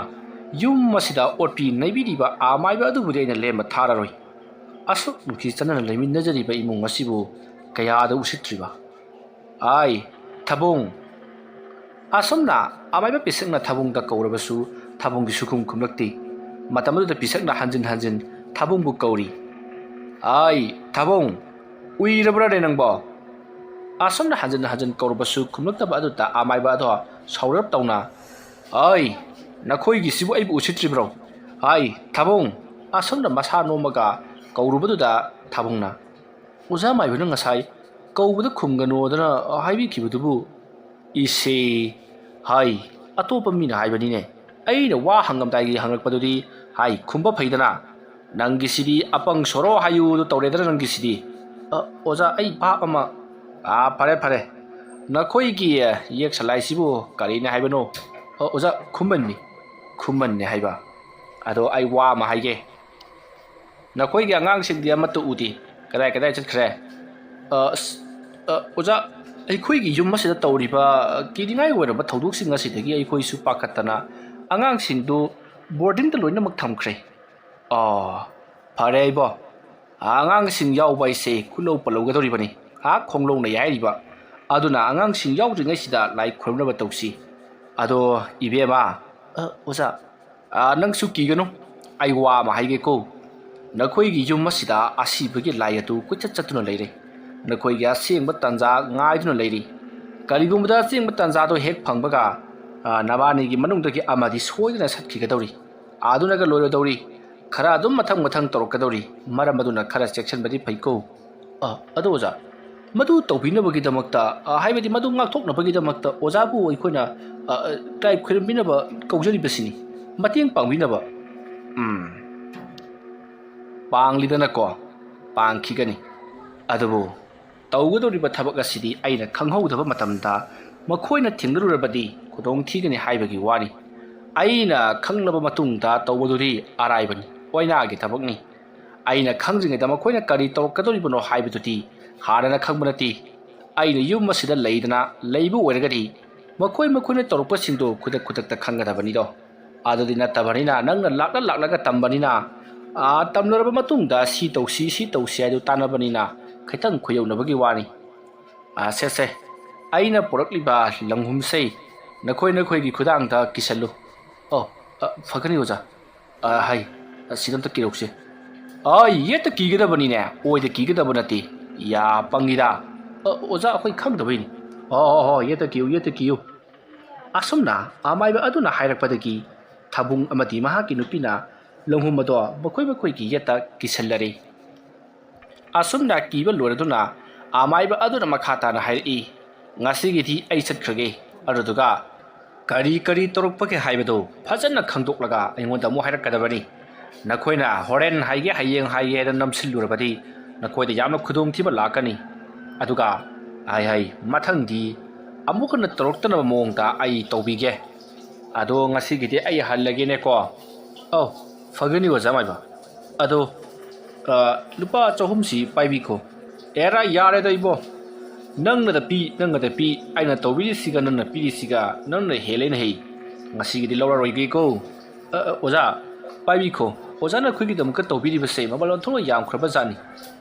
ꯌꯨꯝ ꯑꯁꯤꯗ ꯑꯣꯠꯄꯤ ꯅꯩꯕꯤꯔꯤꯕ ꯑꯃꯥꯏꯕ ꯑꯗꯨꯕꯨꯗꯤ ꯑꯩꯅ ꯂꯦꯝꯕ ꯊꯥꯔꯔꯣꯏ꯫ ꯑꯁꯨꯛ ꯅꯨꯡꯁꯤ ꯆꯥꯟꯅꯅ ꯂꯩꯃꯤꯟꯅꯖꯔꯤꯕ ꯏꯃꯨꯡ ꯑꯁꯤꯕꯨ ꯀꯌꯥꯗ ꯎꯁꯤꯠꯇ꯭ꯔꯤꯕ? ꯑꯥꯏ, ꯊꯥꯕꯨꯡ! ꯑꯁꯨꯝꯅ ꯑꯃꯥꯏꯕ ꯄꯤꯁꯛꯅ ꯊꯥꯕꯨꯡꯗ ꯀꯧꯔꯕꯁꯨ ꯊꯥꯕꯨꯡꯒꯤ ꯁꯨꯈꯨꯝ ꯈꯨꯝꯂꯛꯇꯦ꯫ ꯃꯇꯝ ꯑꯗꯨꯗ ꯄꯤꯁꯛꯅ ꯍꯟꯖꯤꯟ ꯍꯟꯖꯤꯟ ꯊꯥꯕꯨꯡꯕꯨ ꯀꯧꯔꯤ꯫ "ꯑꯥꯏ, ꯊꯥꯕꯨꯡ! ꯎꯏꯔꯕ꯭ꯔꯥꯅꯦ ꯅꯪꯕꯣ?" ꯑꯁꯨꯝꯅ ꯍꯟꯖꯤꯟ ꯍꯟꯖꯤꯟ ꯀꯧꯔꯕꯁꯨ ꯈꯨꯝꯂꯛꯇꯕ ꯑꯗꯨꯗ ꯑꯃꯥꯏꯕ ꯑꯗꯣ ꯁꯥꯎꯔꯞ ꯇꯧꯅ, "ꯑꯥꯏ, ꯅꯈꯣꯏꯒꯤꯁꯤꯕꯨ ꯑꯩꯕꯨ ꯎꯁꯤꯠꯇ꯭ꯔꯤꯕ꯭ꯔꯣ? ꯑꯥꯏ, ꯊꯥꯕꯨꯡ!" ꯑꯁꯨꯝꯅ ꯃꯁꯥ ꯅꯣꯝꯃꯒ ꯀꯧꯔꯨꯕꯗꯨꯗ ꯊꯥꯕꯨꯡꯅ, "ꯑꯣꯖꯥ ꯃꯥꯏꯕꯅ ꯉꯁꯥꯏ ꯀꯧꯕꯗ ꯈꯨꯝꯒꯅꯣꯗꯅ ꯍꯥꯏꯕꯤꯈꯤꯕꯗꯨꯕꯨ?" "ꯏꯁꯦ, ꯍꯥꯏ, ꯑꯇꯣꯞꯄ ꯃꯤꯅ ꯍꯥꯏꯕꯅꯤꯅꯦ꯫ ꯑꯩꯅ ꯋꯥ ꯍꯪꯉꯝꯗꯥꯏꯒꯤ ꯍꯪꯉꯛꯄꯗꯨꯗꯤ, ꯍꯥꯏ, ꯈꯨꯝꯕ ꯐꯩꯗꯅ꯫ ꯅꯪꯒꯤꯁꯤꯗꯤ ꯑꯄꯪ ꯁꯣꯔꯣ ꯍꯥꯏꯌꯨꯗꯣ ꯇꯧꯔꯦꯗꯅ ꯅꯪꯒꯤꯁꯤꯗꯤ꯫ ꯑ, ꯑꯣꯖꯥ, ꯑꯩ ꯚꯥꯞ ꯑꯃ꯫ ꯑꯥ, ꯐꯔꯦ, ꯐꯔꯦ꯫ ꯅꯈꯣꯏꯒꯤ ꯌꯦꯛ ꯁꯂꯥꯏꯁꯤꯕꯨ ꯀꯔꯤꯅꯦ ꯍꯥꯏꯕꯅꯣ?" "ꯑ, ꯑꯣꯖꯥ, ꯈꯨꯃꯟꯅꯤ꯫ ꯈꯨꯃꯟꯅꯦ ꯍꯥꯏꯕ꯫ ꯑꯗꯣ ꯑꯩ ꯋꯥ ꯑꯃ ꯍꯥꯏꯒꯦ꯫ ꯅꯈꯣꯏꯒꯤ ꯑꯉꯥꯡꯁꯤꯡꯗꯤ ꯑꯃꯠꯇ ꯎꯗꯦ꯫ ꯀꯗꯥꯏ ꯀꯗꯥꯏ ꯆꯠꯈ꯭ꯔꯦ?" "ꯑ, ꯑꯁ, ꯑ, ꯑꯣꯖꯥ, ꯑꯩꯈꯣꯏꯒꯤ ꯌꯨꯝ ꯑꯁꯤꯗ ꯇꯧꯔꯤꯕ, ꯑ, ꯀꯤꯅꯤꯡꯉꯥꯏ ꯑꯣꯏꯔꯕ ꯊꯧꯗꯣꯛꯁꯤꯡ ꯑꯁꯤꯗꯒꯤ ꯑꯩꯈꯣꯏꯁꯨ ꯄꯥꯈꯠꯇꯅ ꯑꯉꯥꯡꯁꯤꯡꯗꯨ ꯕꯣꯔꯗꯤꯡꯗ ꯂꯣꯏꯅꯃꯛ ꯊꯝꯈ꯭ꯔꯦ꯫" "ꯑꯣ, ꯐꯔꯦ ꯏꯕꯣ꯫ ꯑꯉꯥꯡꯁꯤꯡ ꯌꯥꯎꯕ ꯍꯥꯏꯁꯦ ꯈꯨꯠꯂꯧ ꯄꯜꯂꯧꯒꯗꯧꯔꯤꯕꯅꯤ꯫ ꯑꯥ, ꯈꯣꯡꯂꯧꯅꯩ ꯍꯥꯏꯔꯤꯕ꯫ ꯑꯗꯨꯅ ꯑꯉꯥꯡꯁꯤꯡ ꯌꯥꯎꯗ꯭ꯔꯤꯉꯩꯁꯤꯗ ꯂꯥꯏ ꯈꯨꯔꯨꯝꯅꯕ ꯇꯧꯁꯤ꯫ ꯑꯗꯣ ꯏꯕꯦꯝꯃ꯫" "ꯑ, ꯑꯣꯖꯥ꯫" "ꯑꯥ, ꯅꯪꯁꯨ ꯀꯤꯒꯅꯨ꯫ ꯑꯩ ꯋꯥ ꯑꯃ ꯍꯥꯏꯒꯦꯀꯣ꯫ ꯅꯈꯣꯏꯒꯤ ꯌꯨꯝ ꯑꯁꯤꯗ ꯑꯁꯤꯕꯒꯤ ꯂꯥꯏ ꯑꯗꯨ ꯀꯣꯏꯆꯠ ꯆꯠꯇꯨꯅ ꯂꯩꯔꯦ꯫ ꯅꯈꯣꯏꯒꯤ ꯑꯁꯦꯡꯕ ꯇꯥꯟꯖꯥ ꯉꯥꯏꯗꯨꯅ ꯂꯩꯔꯤ꯫ ꯀꯔꯤꯒꯨꯝꯕꯗ ꯑꯁꯦꯡꯕ ꯇꯥꯟꯖꯥꯗꯣ ꯍꯦꯛ ꯐꯪꯕꯒ, ꯑꯥ, ꯅꯕꯥꯅꯤꯒꯤ ꯃꯅꯨꯡꯗꯒꯤ ꯑꯃꯗꯤ ꯁꯣꯏꯗꯅ ꯁꯠꯈꯤꯒꯗꯧꯔꯤ꯫ ꯑꯗꯨꯅꯒ ꯂꯣꯏꯔꯗꯧꯔꯤ꯫ ꯈꯔ ꯑꯗꯨꯝ ꯃꯊꯪ ꯃꯊꯪ ꯇꯧꯔꯛꯀꯗꯧꯔꯤ꯫ ꯃꯔꯝ ꯑꯗꯨꯅ ꯈꯔ ꯆꯦꯛꯁꯤꯟꯕꯗꯤ ꯐꯩꯀꯣ꯫" "ꯑ, ꯑꯗꯣ ꯑꯣꯖꯥ, ꯃꯗꯨ ꯇꯧꯕꯤꯅꯕꯒꯤꯗꯃꯛꯇ, ꯑ, ꯍꯥꯏꯕꯗꯤ ꯃꯗꯨ ꯉꯥꯛꯊꯣꯛꯅꯕꯒꯤꯗꯃꯛꯇ ꯑꯣꯖꯥꯕꯨ ꯑꯩꯈꯣꯏꯅ, ꯑ, ꯑ, ꯂꯥꯏ ꯈꯣꯏꯔꯝꯕꯤꯅꯕ ꯀꯧꯖꯔꯤꯕꯁꯤꯅꯤ꯫ ꯃꯇꯦꯡ ꯄꯥꯡꯕꯤꯅꯕ꯫" "ꯎꯝ, ꯄꯥꯡꯂꯤꯗꯅꯀꯣ, ꯄꯥꯡꯈꯤꯒꯅꯤ꯫ ꯑꯗꯨꯕꯨ ꯇꯧꯒꯗꯧꯔꯤꯕ ꯊꯕꯛ ꯑꯁꯤꯗꯤ ꯑꯩꯅ ꯈꯪꯍꯧꯗꯕ ꯃꯇꯝꯗ ꯃꯈꯣꯏꯅ ꯊꯦꯡꯅꯔꯨꯔꯕꯗꯤ ꯈꯨꯗꯣꯡ ꯊꯤꯒꯅꯤ ꯍꯥꯏꯕꯒꯤ ꯋꯥꯅꯤ꯫ ꯑꯩꯅ ꯈꯪꯂꯕ ꯃꯇꯨꯡꯗ ꯇꯧꯕꯗꯨꯗꯤ ꯑꯔꯥꯏꯕꯅꯤ, ꯑꯣꯏꯅꯥꯒꯤ ꯊꯕꯛꯅꯤ꯫ ꯑꯩꯅ ꯈꯪꯗ꯭ꯔꯤꯉꯩꯗ ꯃꯈꯣꯏꯅ ꯀꯔꯤ ꯇꯧꯔꯛꯀꯗꯧꯔꯤꯕꯅꯣ ꯍꯥꯏꯕꯗꯨꯗꯤ ꯍꯥꯟꯅꯅ ꯈꯪꯕ ꯅꯠꯇꯦ꯫ ꯑꯩꯅ ꯌꯨꯝ ꯑꯁꯤꯗ ꯂꯩꯗꯅ ꯂꯩꯕ ꯑꯣꯏꯔꯒꯗꯤ ꯃꯈꯣꯏ ꯃꯈꯣꯏꯅ ꯇꯧꯔꯛꯄꯁꯤꯡꯗꯨ ꯈꯨꯗꯛ ꯈꯨꯗꯛꯇ ꯈꯪꯒꯗꯕꯅꯤꯗꯣ꯫ ꯑꯗꯨꯗꯤ ꯅꯠꯇꯕꯅꯤꯅ ꯅꯪꯅ ꯂꯥꯛꯂ ꯂꯥꯛꯂꯒ ꯇꯝꯕꯅꯤꯅ ꯑꯥ, ꯇꯝꯂꯔꯕ ꯃꯇꯨꯡꯗ ꯁꯤ ꯇꯧꯁꯤ, ꯁꯤ ꯇꯧꯁꯤ ꯍꯥꯏꯗꯨ ꯇꯥꯟꯅꯕꯅꯤꯅ ꯈꯤꯇꯪ ꯈꯨꯌꯧꯅꯕꯒꯤ ꯋꯥꯅꯤ꯫ ꯑꯥ, ꯁꯦ, ꯁꯦ, ꯑꯩꯅ ꯄꯨꯔꯛꯂꯤꯕ ꯂꯪꯍꯨꯝꯁꯦ ꯅꯈꯣꯏ ꯅꯈꯣꯏꯒꯤ ꯈꯨꯗꯥꯡꯗ ꯀꯤꯁꯜꯂꯨ꯫ ꯑꯣ, ꯑ, ꯐꯒꯅꯤ ꯑꯣꯖꯥ꯫ ꯑ, ꯍꯥꯏ, ꯑꯁꯤꯗ ꯑꯝꯇ ꯀꯤꯔꯧꯁꯦ꯫ ꯑ, ꯌꯦꯠꯇ ꯀꯤꯒꯗꯕꯅꯤꯅꯦ, ꯑꯣꯏꯗ ꯀꯤꯒꯗꯕ ꯅꯠꯇꯦ꯫ ꯌꯥ, ꯄꯪꯉꯤꯗ꯫ ꯑ, ꯑꯣꯖꯥ, ꯑꯩꯈꯣꯏ ꯈꯪꯗꯕꯩꯅꯤ꯫ ꯑꯣ, ꯍꯣ, ꯍꯣ, ꯌꯦꯠꯇ ꯀꯤꯌꯨ, ꯌꯦꯠꯇ ꯀꯤꯌꯨ꯫ ꯑꯁꯨꯝꯅ ꯑꯃꯥꯏꯕ ꯑꯗꯨꯅ ꯍꯥꯏꯔꯛꯄꯗꯒꯤ ꯊꯥꯕꯨꯡ ꯑꯃꯗꯤ ꯃꯍꯥꯛꯀꯤ ꯅꯨꯄꯤꯅ ꯂꯪꯍꯨꯝ ꯑꯗꯣ ꯃꯈꯣꯏ ꯃꯈꯣꯏꯒꯤ ꯌꯦꯠꯇ ꯀꯤꯁꯜꯂꯔꯦ꯫ ꯑꯁꯨꯝꯅ ꯀꯤꯕ ꯂꯣꯏꯔꯗꯨꯅ ꯑꯃꯥꯏꯕ ꯑꯗꯨꯅ ꯃꯈꯥ ꯇꯥꯅ ꯍꯥꯏꯔꯛꯏ, "ꯉꯁꯤꯒꯤꯗꯤ ꯑꯩ ꯆꯠꯈ꯭ꯔꯒꯦ, ꯑꯗꯨꯗꯨꯒ ꯀꯔꯤ ꯀꯔꯤ ꯇꯧꯔꯛꯄꯒꯦ ꯍꯥꯏꯕꯗꯨ ꯐꯖꯅ ꯈꯪꯗꯣꯛꯂꯒ ꯑꯩꯉꯣꯟꯗ ꯑꯃꯨꯛ ꯍꯥꯏꯔꯛꯀꯗꯕꯅꯤ꯫ ꯅꯈꯣꯏꯅ ꯍꯣꯔꯦꯟ ꯍꯥꯏꯒꯦ, ꯍꯌꯦꯡ ꯍꯥꯏꯒꯦ ꯍꯥꯏꯅ ꯅꯝꯁꯤꯜꯂꯨꯔꯕꯗꯤ ꯅꯈꯣꯏꯗ ꯌꯥꯝꯅ ꯈꯨꯗꯣꯡꯊꯤꯕ ꯂꯥꯛꯀꯅꯤ꯫ ꯑꯗꯨꯒ ꯍꯥꯏ ꯍꯥꯏ, ꯃꯊꯪꯗꯤ ꯑꯃꯨꯛ ꯍꯟꯅ ꯇꯧꯔꯛꯇꯅꯕ ꯃꯑꯣꯡꯗ ꯑꯩ ꯇꯧꯕꯤꯒꯦ꯫ ꯑꯗꯣ ꯉꯁꯤꯒꯤꯗꯤ ꯑꯩ ꯍꯜꯂꯒꯦꯅꯦꯀꯣ꯫" "ꯑꯧ, ꯐꯒꯅꯤ ꯑꯣꯖꯥ ꯃꯥꯏꯕ꯫ ꯑꯗꯣ, ꯑ, ꯂꯨꯄꯥ ꯆꯍꯨꯝꯁꯤ ꯄꯥꯏꯕꯤꯈꯣ꯫" "ꯑꯦꯔꯥ, ꯌꯥꯔꯦꯗ ꯏꯕꯣ, ꯅꯪꯅꯗ ꯄꯤ, ꯅꯪꯅꯗ ꯄꯤ, ꯑꯩꯅ ꯇꯧꯕꯤꯔꯤꯁꯤꯒ ꯅꯪꯅ ꯄꯤꯔꯤꯁꯤꯒ ꯅꯪꯅ ꯍꯦꯜꯂꯦꯅ ꯍꯦ꯫ ꯉꯁꯤꯒꯤꯗꯤ ꯂꯧꯔꯔꯣꯏꯒꯦꯀꯣ꯫" "ꯑ, ꯑ, ꯑꯣꯖꯥ, ꯄꯥꯏꯕꯤꯈꯣ꯫ ꯑꯣꯖꯥꯅ ꯑꯩꯈꯣꯏꯒꯤꯗꯃꯛꯇ ꯇꯧꯕꯤꯔꯤꯕꯁꯦ ꯃꯃꯜ ꯑꯣꯟꯊꯣꯛꯅ ꯌꯥꯝꯈ꯭ꯔꯕ ꯖꯥꯠꯅꯤ꯫"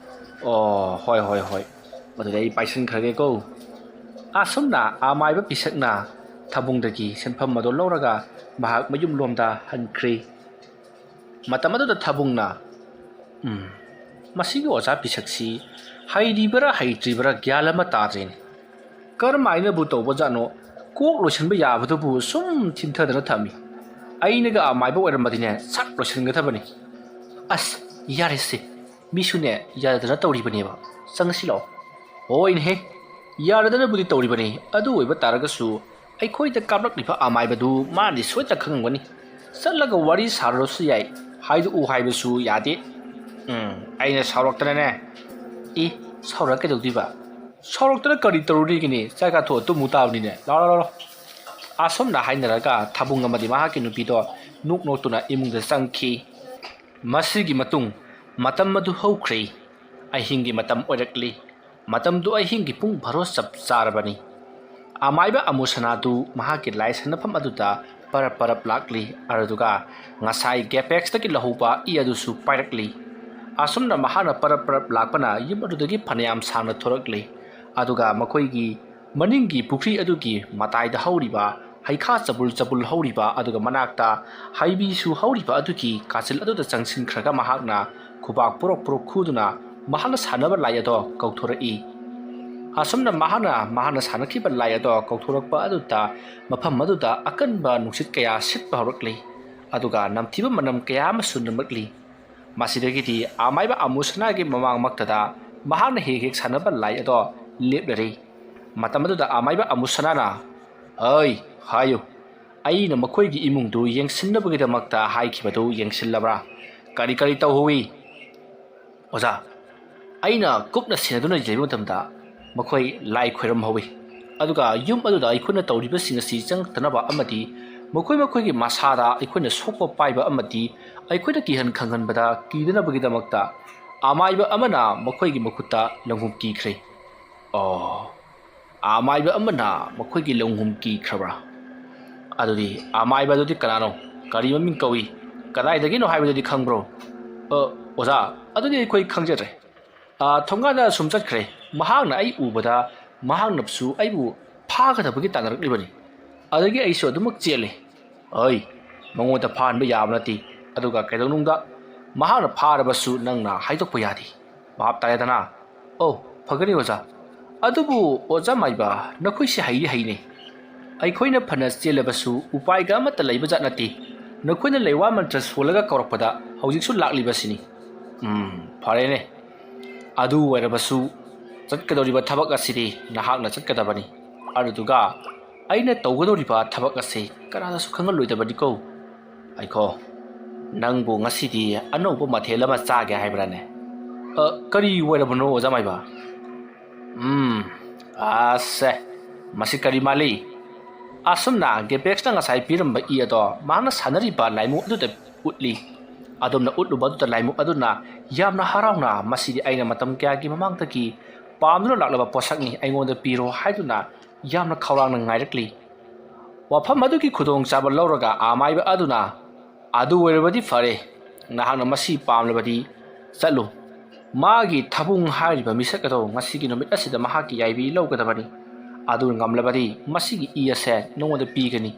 "ꯑꯣ, ꯍꯣꯏ, ꯍꯣꯏ, ꯍꯣꯏ꯫ ꯑꯗꯨꯗꯤ ꯑꯩ ꯄꯥꯏꯁꯤꯟꯈ꯭ꯔꯒꯦꯀꯣ꯫" ꯑꯁꯨꯝꯅ ꯑꯃꯥꯏꯕ ꯄꯤꯁꯛꯅ ꯊꯥꯕꯨꯡꯗꯒꯤ ꯁꯦꯟꯐꯝ ꯑꯗꯨ ꯂꯧꯔꯒ ꯃꯍꯥꯛ ꯃꯌꯨꯝꯂꯣꯝꯗ ꯍꯟꯈ꯭ꯔꯦ꯫ ꯃꯇꯝ ꯑꯗꯨꯗ ꯊꯥꯕꯨꯡꯅ, "ꯎꯝ, ꯃꯁꯤꯒꯤ ꯑꯣꯖꯥ ꯄꯤꯁꯛꯁꯤ ꯍꯩꯔꯤꯕꯔꯥ ꯍꯩꯇ꯭ꯔꯤꯕꯔꯥ ꯒ꯭ꯌꯥꯟ ꯑꯃ ꯇꯥꯗ꯭ꯔꯦꯅꯦ꯫ ꯀꯔꯝꯍꯥꯏꯅꯕꯨ ꯇꯧꯕꯖꯥꯠꯅꯣ? ꯀꯣꯛ ꯂꯣꯏꯁꯤꯟꯕ ꯌꯥꯕꯗꯨꯕꯨ ꯁꯨꯝ ꯊꯤꯟꯊꯗꯅ ꯊꯝꯃꯤ꯫ ꯑꯩꯅꯒ ꯑꯃꯥꯏꯕ ꯑꯣꯏꯔꯝꯃꯗꯤꯅꯦ, ꯁꯠ ꯂꯣꯏꯁꯤꯟꯒꯗꯕꯅꯤ꯫ ꯑꯁ, ꯌꯥꯔꯦꯁꯦ, ꯃꯤꯁꯨꯅꯦ ꯌꯥꯗꯗꯅ ꯇꯧꯔꯤꯕꯅꯦꯕ꯫ ꯆꯪꯉꯁꯤ ꯂꯥꯛꯑꯣ꯫" "ꯍꯣꯏꯅꯦꯍꯦ, ꯌꯥꯗꯗꯅꯕꯨꯗꯤ ꯇꯧꯔꯤꯕꯅꯤ꯫ ꯑꯗꯨ ꯑꯣꯏꯕ ꯇꯥꯔꯒꯁꯨ ꯑꯩꯈꯣꯏꯗ ꯀꯥꯞꯂꯛꯂꯤꯕ ꯑꯃꯥꯏꯕꯗꯨ ꯃꯥꯅꯗꯤ ꯁꯣꯏꯗꯅ ꯈꯪꯉꯝꯒꯅꯤ꯫ ꯆꯠꯂꯒ ꯋꯥꯔꯤ ꯁꯥꯔꯨꯔꯁꯨ ꯌꯥꯏ, ꯍꯥꯏꯗꯣꯛꯎ ꯍꯥꯏꯕꯁꯨ ꯌꯥꯗꯦ꯫" "ꯎꯝ, ꯑꯩꯅ ꯁꯥꯎꯔꯛꯇꯅꯅꯦ꯫" "ꯏ, ꯁꯥꯎꯔꯛ ꯀꯩꯗꯧꯗꯣꯏꯕ? ꯁꯥꯎꯔꯛꯇꯅ ꯀꯔꯤ ꯇꯧꯔꯨꯅꯤꯒꯤꯅꯤ? ꯆꯥꯛ ꯆꯥꯊꯣꯛꯑ ꯇꯨꯝꯃꯨ ꯇꯥꯕꯅꯤꯅꯦ꯫ ꯂꯥꯎ, ꯂꯥꯎ, ꯂꯥꯎ, ꯂꯥꯎ꯫" ꯑꯁꯨꯝꯅ ꯍꯥꯏꯅꯔꯒ ꯊꯥꯕꯨꯡ ꯑꯃꯗꯤ ꯃꯍꯥꯛꯀꯤ ꯅꯨꯄꯤꯗꯣ ꯅꯣꯛ ꯅꯣꯛꯇꯨꯅ ꯏꯃꯨꯡꯗ ꯆꯪꯈꯤ꯫ ꯃꯁꯤꯒꯤ ꯃꯇꯨꯡ ꯃꯇꯝ ꯑꯗꯨ ꯍꯧꯈ꯭ꯔꯦ꯫ ꯑꯍꯤꯡꯒꯤ ꯃꯇꯝ ꯑꯣꯏꯔꯛꯂꯤ꯫ ꯃꯇꯝꯗꯨ ꯑꯍꯤꯡꯒꯤ ꯄꯨꯡ ꯚꯥꯔꯣ ꯆꯞ ꯆꯥꯔꯕꯅꯤ꯫ ꯑꯃꯥꯏꯕ ꯑꯃꯨꯁꯅꯥꯗꯨ ꯃꯍꯥꯛꯀꯤ ꯂꯥꯏ ꯁꯥꯟꯅꯐꯝ ꯑꯗꯨꯗ ꯄꯔꯞ ꯄꯔꯞ ꯂꯥꯛꯂꯤ꯫ ꯑꯗꯨꯗꯨꯒ ꯉꯁꯥꯏ ꯒꯦꯄꯦꯛꯁꯇꯒꯤ ꯂꯧꯍꯧꯕ ꯏ ꯑꯗꯨꯁꯨ ꯄꯥꯏꯔꯛꯂꯤ꯫ ꯑꯁꯨꯝꯅ ꯃꯍꯥꯛꯅ ꯄꯔꯞ ꯄꯔꯞ ꯂꯥꯛꯄꯅ ꯌꯨꯝ ꯑꯗꯨꯗꯒꯤ ꯐꯅꯌꯥꯝ ꯁꯥꯡꯅ ꯊꯣꯔꯛꯂꯤ꯫ ꯑꯗꯨꯒ ꯃꯈꯣꯏꯒꯤ ꯃꯅꯤꯡꯒꯤ ꯄꯨꯈ꯭ꯔꯤ ꯑꯗꯨꯒꯤ ꯃꯇꯥꯏꯗ ꯍꯧꯔꯤꯕ ꯍꯩꯈꯥ ꯆꯕꯨꯜ ꯆꯕꯨꯜ ꯍꯧꯔꯤꯕ ꯑꯗꯨꯒ ꯃꯅꯥꯛꯇ ꯍꯩꯕꯤꯁꯨ ꯍꯧꯔꯤꯕ ꯑꯗꯨꯒꯤ ꯀꯥꯆꯤꯜ ꯑꯗꯨꯗ ꯆꯪꯁꯤꯟꯈ꯭ꯔꯒ ꯃꯍꯥꯛꯅ ꯈꯨꯕꯥꯛ ꯄꯨꯔꯣꯛ ꯄꯨꯔꯣꯛ ꯈꯨꯗꯨꯅ ꯃꯍꯥꯛꯅ ꯁꯥꯟꯅꯕ ꯂꯥꯏ ꯑꯗꯣ ꯀꯧꯊꯣꯔꯛꯏ꯫ ꯑꯁꯨꯝꯅ ꯃꯍꯥꯛꯅ ꯃꯍꯥꯛꯅ ꯁꯥꯟꯅꯈꯤꯕ ꯂꯥꯏ ꯑꯗꯣ ꯀꯧꯊꯣꯔꯛꯄ ꯑꯗꯨꯗ ꯃꯐꯝ ꯑꯗꯨꯗ ꯑꯀꯟꯕ ꯅꯨꯡꯁꯤꯠ ꯀꯌꯥ ꯁꯤꯠꯄ ꯍꯧꯔꯛꯂꯤ꯫ ꯑꯗꯨꯒ ꯅꯝꯊꯤꯕ ꯃꯅꯝ ꯀꯌꯥ ꯑꯃꯁꯨ ꯅꯝꯂꯛꯂꯤ꯫ ꯃꯁꯤꯗꯒꯤꯗꯤ ꯑꯃꯥꯏꯕ ꯑꯃꯨꯁꯅꯥꯒꯤ ꯃꯃꯥꯡꯃꯛꯇꯗ ꯃꯍꯥꯛꯅ ꯍꯦꯛ ꯍꯦꯛ ꯁꯥꯟꯅꯕ ꯂꯥꯏ ꯑꯗꯣ ꯂꯦꯞꯂꯔꯤ꯫ ꯃꯇꯝ ꯑꯗꯨꯗ ꯑꯃꯥꯏꯕ ꯑꯃꯨꯁꯅꯥꯅ, "ꯑꯩ ꯍꯥꯏꯌꯨ, ꯑꯩꯅ ꯃꯈꯣꯏꯒꯤ ꯏꯃꯨꯡꯗꯨ ꯌꯦꯡꯁꯤꯟꯅꯕꯒꯤꯗꯃꯛꯇ ꯍꯥꯏꯈꯤꯕꯗꯨ ꯌꯦꯡꯁꯤꯜꯂꯕ꯭ꯔꯥ? ꯀꯔꯤ ꯀꯔꯤ ꯇꯧꯍꯧꯏ?" "ꯑꯣꯖꯥ, ꯑꯩꯅ ꯀꯨꯞꯅ ꯁꯦꯟꯅꯗꯨꯅ ꯂꯩꯕ ꯃꯇꯝꯗ ꯃꯈꯣꯏ ꯂꯥꯏ ꯈꯣꯏꯔꯝꯍꯧꯏ꯫ ꯑꯗꯨꯒ ꯌꯨꯝ ꯑꯗꯨꯗ ꯑꯩꯈꯣꯏꯅ ꯇꯧꯔꯤꯕꯁꯤꯡ ꯑꯁꯤ ꯆꯪꯉꯛꯇꯅꯕ ꯑꯃꯗꯤ ꯃꯈꯣꯏ ꯃꯈꯣꯏꯒꯤ ꯃꯁꯥꯗ ꯑꯩꯈꯣꯏꯅ ꯁꯣꯛꯄ ꯄꯥꯏꯕ ꯑꯃꯗꯤ ꯑꯩꯈꯣꯏꯅ ꯀꯤꯍꯟ ꯈꯪꯍꯟꯕꯗ ꯀꯤꯗꯅꯕꯒꯤꯗꯃꯛꯇ ꯑꯃꯥꯏꯕ ꯑꯃꯅ ꯃꯈꯣꯏꯒꯤ ꯃꯈꯨꯠꯇ ꯂꯪꯍꯨꯝ ꯀꯤꯈ꯭ꯔꯦ꯫" "ꯑꯣ, ꯑꯃꯥꯏꯕ ꯑꯃꯅ ꯃꯈꯣꯏꯒꯤ ꯂꯪꯍꯨꯝ ꯀꯤꯈ꯭ꯔꯕ꯭ꯔꯥ? ꯑꯗꯨꯗꯤ ꯑꯃꯥꯏꯕ ꯑꯗꯨꯗꯤ ꯀꯅꯥꯅꯣ? ꯀꯔꯤ ꯃꯃꯤꯡ ꯀꯧꯏ? ꯀꯗꯥꯏꯗꯒꯤꯅꯣ ꯍꯥꯏꯕꯗꯨꯗꯤ ꯈꯪꯕ꯭ꯔꯣ?" "ꯑ, ꯑꯣꯖꯥ, ꯑꯗꯨꯗꯤ ꯑꯩꯈꯣꯏ ꯈꯪꯖꯗ꯭ꯔꯦ꯫ ꯑ, ꯊꯣꯡꯒꯥꯟꯗ ꯁꯨꯝ ꯆꯠꯈ꯭ꯔꯦ꯫ ꯃꯍꯥꯛꯅ ꯑꯩ ꯎꯕꯗ ꯃꯍꯥꯛꯅꯁꯨ ꯑꯩꯕꯨ ꯐꯥꯒꯗꯕꯒꯤ ꯇꯥꯟꯅꯔꯛꯂꯤꯕꯅꯤ꯫ ꯑꯗꯒꯤ ꯑꯩꯁꯨ ꯑꯗꯨꯃꯛ ꯆꯦꯜꯂꯦ꯫" "ꯑꯩ ꯃꯉꯣꯟꯗ ꯐꯥꯍꯟꯕ ꯌꯥꯕ ꯅꯠꯇꯦ꯫ ꯑꯗꯨꯒ ꯀꯩꯗꯧꯅꯨꯡꯗ ꯃꯍꯥꯛꯅ ꯐꯥꯔꯕꯁꯨ ꯅꯪꯅ ꯍꯥꯏꯗꯣꯛꯄ ꯌꯥꯗꯦ꯫ ꯚꯥꯞ ꯇꯥꯔꯦꯗꯅ?" "ꯑꯣ, ꯐꯒꯅꯤ ꯑꯣꯖꯥ꯫ ꯑꯗꯨꯕꯨ ꯑꯣꯖꯥ ꯃꯥꯏꯕ, ꯅꯈꯣꯏꯁꯦ ꯍꯩꯗꯤ ꯍꯩꯅꯦ꯫ ꯑꯩꯈꯣꯏꯅ ꯐꯅ ꯆꯦꯜꯂꯕꯁꯨ ꯎꯄꯥꯏꯒ ꯑꯃꯠꯇ ꯂꯩꯕ ꯖꯥꯠ ꯅꯠꯇꯦ꯫ ꯅꯈꯣꯏꯅ ꯂꯩꯋꯥ ꯃꯟꯇ꯭ꯔ ꯁꯣꯜꯂꯒ ꯀꯧꯔꯛꯄꯗ ꯍꯧꯖꯤꯛꯁꯨ ꯂꯥꯛꯂꯤꯕꯁꯤꯅꯤ꯫" "ꯎꯝ, ꯐꯔꯦꯅꯦ꯫ ꯑꯗꯨ ꯑꯣꯏꯔꯕꯁꯨ ꯆꯠꯀꯗꯧꯔꯤꯕ ꯊꯕꯛ ꯑꯁꯤꯗꯤ ꯅꯍꯥꯛꯅ ꯆꯠꯀꯗꯕꯅꯤ꯫ ꯑꯗꯨꯗꯨꯒ ꯑꯩꯅ ꯇꯧꯒꯗꯧꯔꯤꯕ ꯊꯕꯛ ꯑꯁꯤ ꯀꯅꯥꯗꯁꯨ ꯈꯪꯍꯜꯂꯣꯏꯗꯕꯅꯤꯀꯣ꯫ ꯑꯩꯈꯣ, ꯅꯪꯕꯨ ꯉꯁꯤꯗꯤ ꯑꯅꯧꯕ ꯃꯊꯦꯜ ꯑꯃ ꯆꯥꯒꯦ ꯍꯥꯏꯕ꯭ꯔꯥꯅꯦ?" "ꯑ, ꯀꯔꯤ ꯑꯣꯏꯔꯕꯅꯣ ꯑꯣꯖꯥ ꯃꯥꯏꯕ?" "ꯎꯝ, ꯑꯁꯦ, ꯃꯁꯤ ꯀꯔꯤ ꯃꯥꯜꯂꯤ?" ꯑꯁꯨꯝꯅ ꯒꯦꯄꯦꯛꯁꯅ ꯉꯁꯥꯏ ꯄꯤꯔꯝꯕ ꯏ ꯑꯗꯣ ꯃꯍꯥꯛꯅ ꯁꯥꯟꯅꯔꯤꯕ ꯂꯥꯏꯃꯨ ꯑꯗꯨꯗ ꯎꯠꯂꯤ꯫ ꯑꯗꯣꯝꯅ ꯎꯠꯂꯨꯕ ꯑꯗꯨꯗ ꯂꯥꯏꯃꯨ ꯑꯗꯨꯅ ꯌꯥꯝꯅ ꯍꯔꯥꯎꯅ, "ꯃꯁꯤꯗꯤ ꯑꯩꯅ ꯃꯇꯝ ꯀꯌꯥꯒꯤ ꯃꯃꯥꯡꯗꯒꯤ ꯄꯥꯝꯗꯨꯅ ꯂꯥꯛꯂꯕ ꯄꯣꯠꯁꯛꯅꯤ, ꯑꯩꯉꯣꯟꯗ ꯄꯤꯔꯣ" ꯍꯥꯏꯗꯨꯅ ꯌꯥꯝꯅ ꯈꯧꯔꯥꯡꯅ ꯉꯥꯏꯔꯛꯂꯤ꯫ ꯋꯥꯐꯝ ꯑꯗꯨꯒꯤ ꯈꯨꯗꯣꯡꯆꯥꯕ ꯂꯧꯔꯒ ꯑꯃꯥꯏꯕ ꯑꯗꯨꯅ, "ꯑꯗꯨ ꯑꯣꯏꯔꯕꯗꯤ ꯐꯔꯦ, ꯅꯍꯥꯛꯅ ꯃꯁꯤ ꯄꯥꯝꯂꯕꯗꯤ ꯆꯠꯂꯨ꯫ ꯃꯥꯒꯤ ꯊꯥꯕꯨꯡ ꯍꯥꯏꯔꯤꯕ ꯃꯤꯁꯛ ꯑꯗꯨ ꯉꯁꯤꯒꯤ ꯅꯨꯃꯤꯠ ꯑꯁꯤꯗ ꯃꯍꯥꯛꯀꯤ ꯌꯥꯏꯕꯤ ꯂꯧꯒꯗꯕꯅꯤ꯫ ꯑꯗꯨ ꯉꯝꯂꯕꯗꯤ ꯃꯁꯤꯒꯤ ꯏ ꯑꯁꯦ ꯅꯉꯣꯟꯗ ꯄꯤꯒꯅꯤ꯫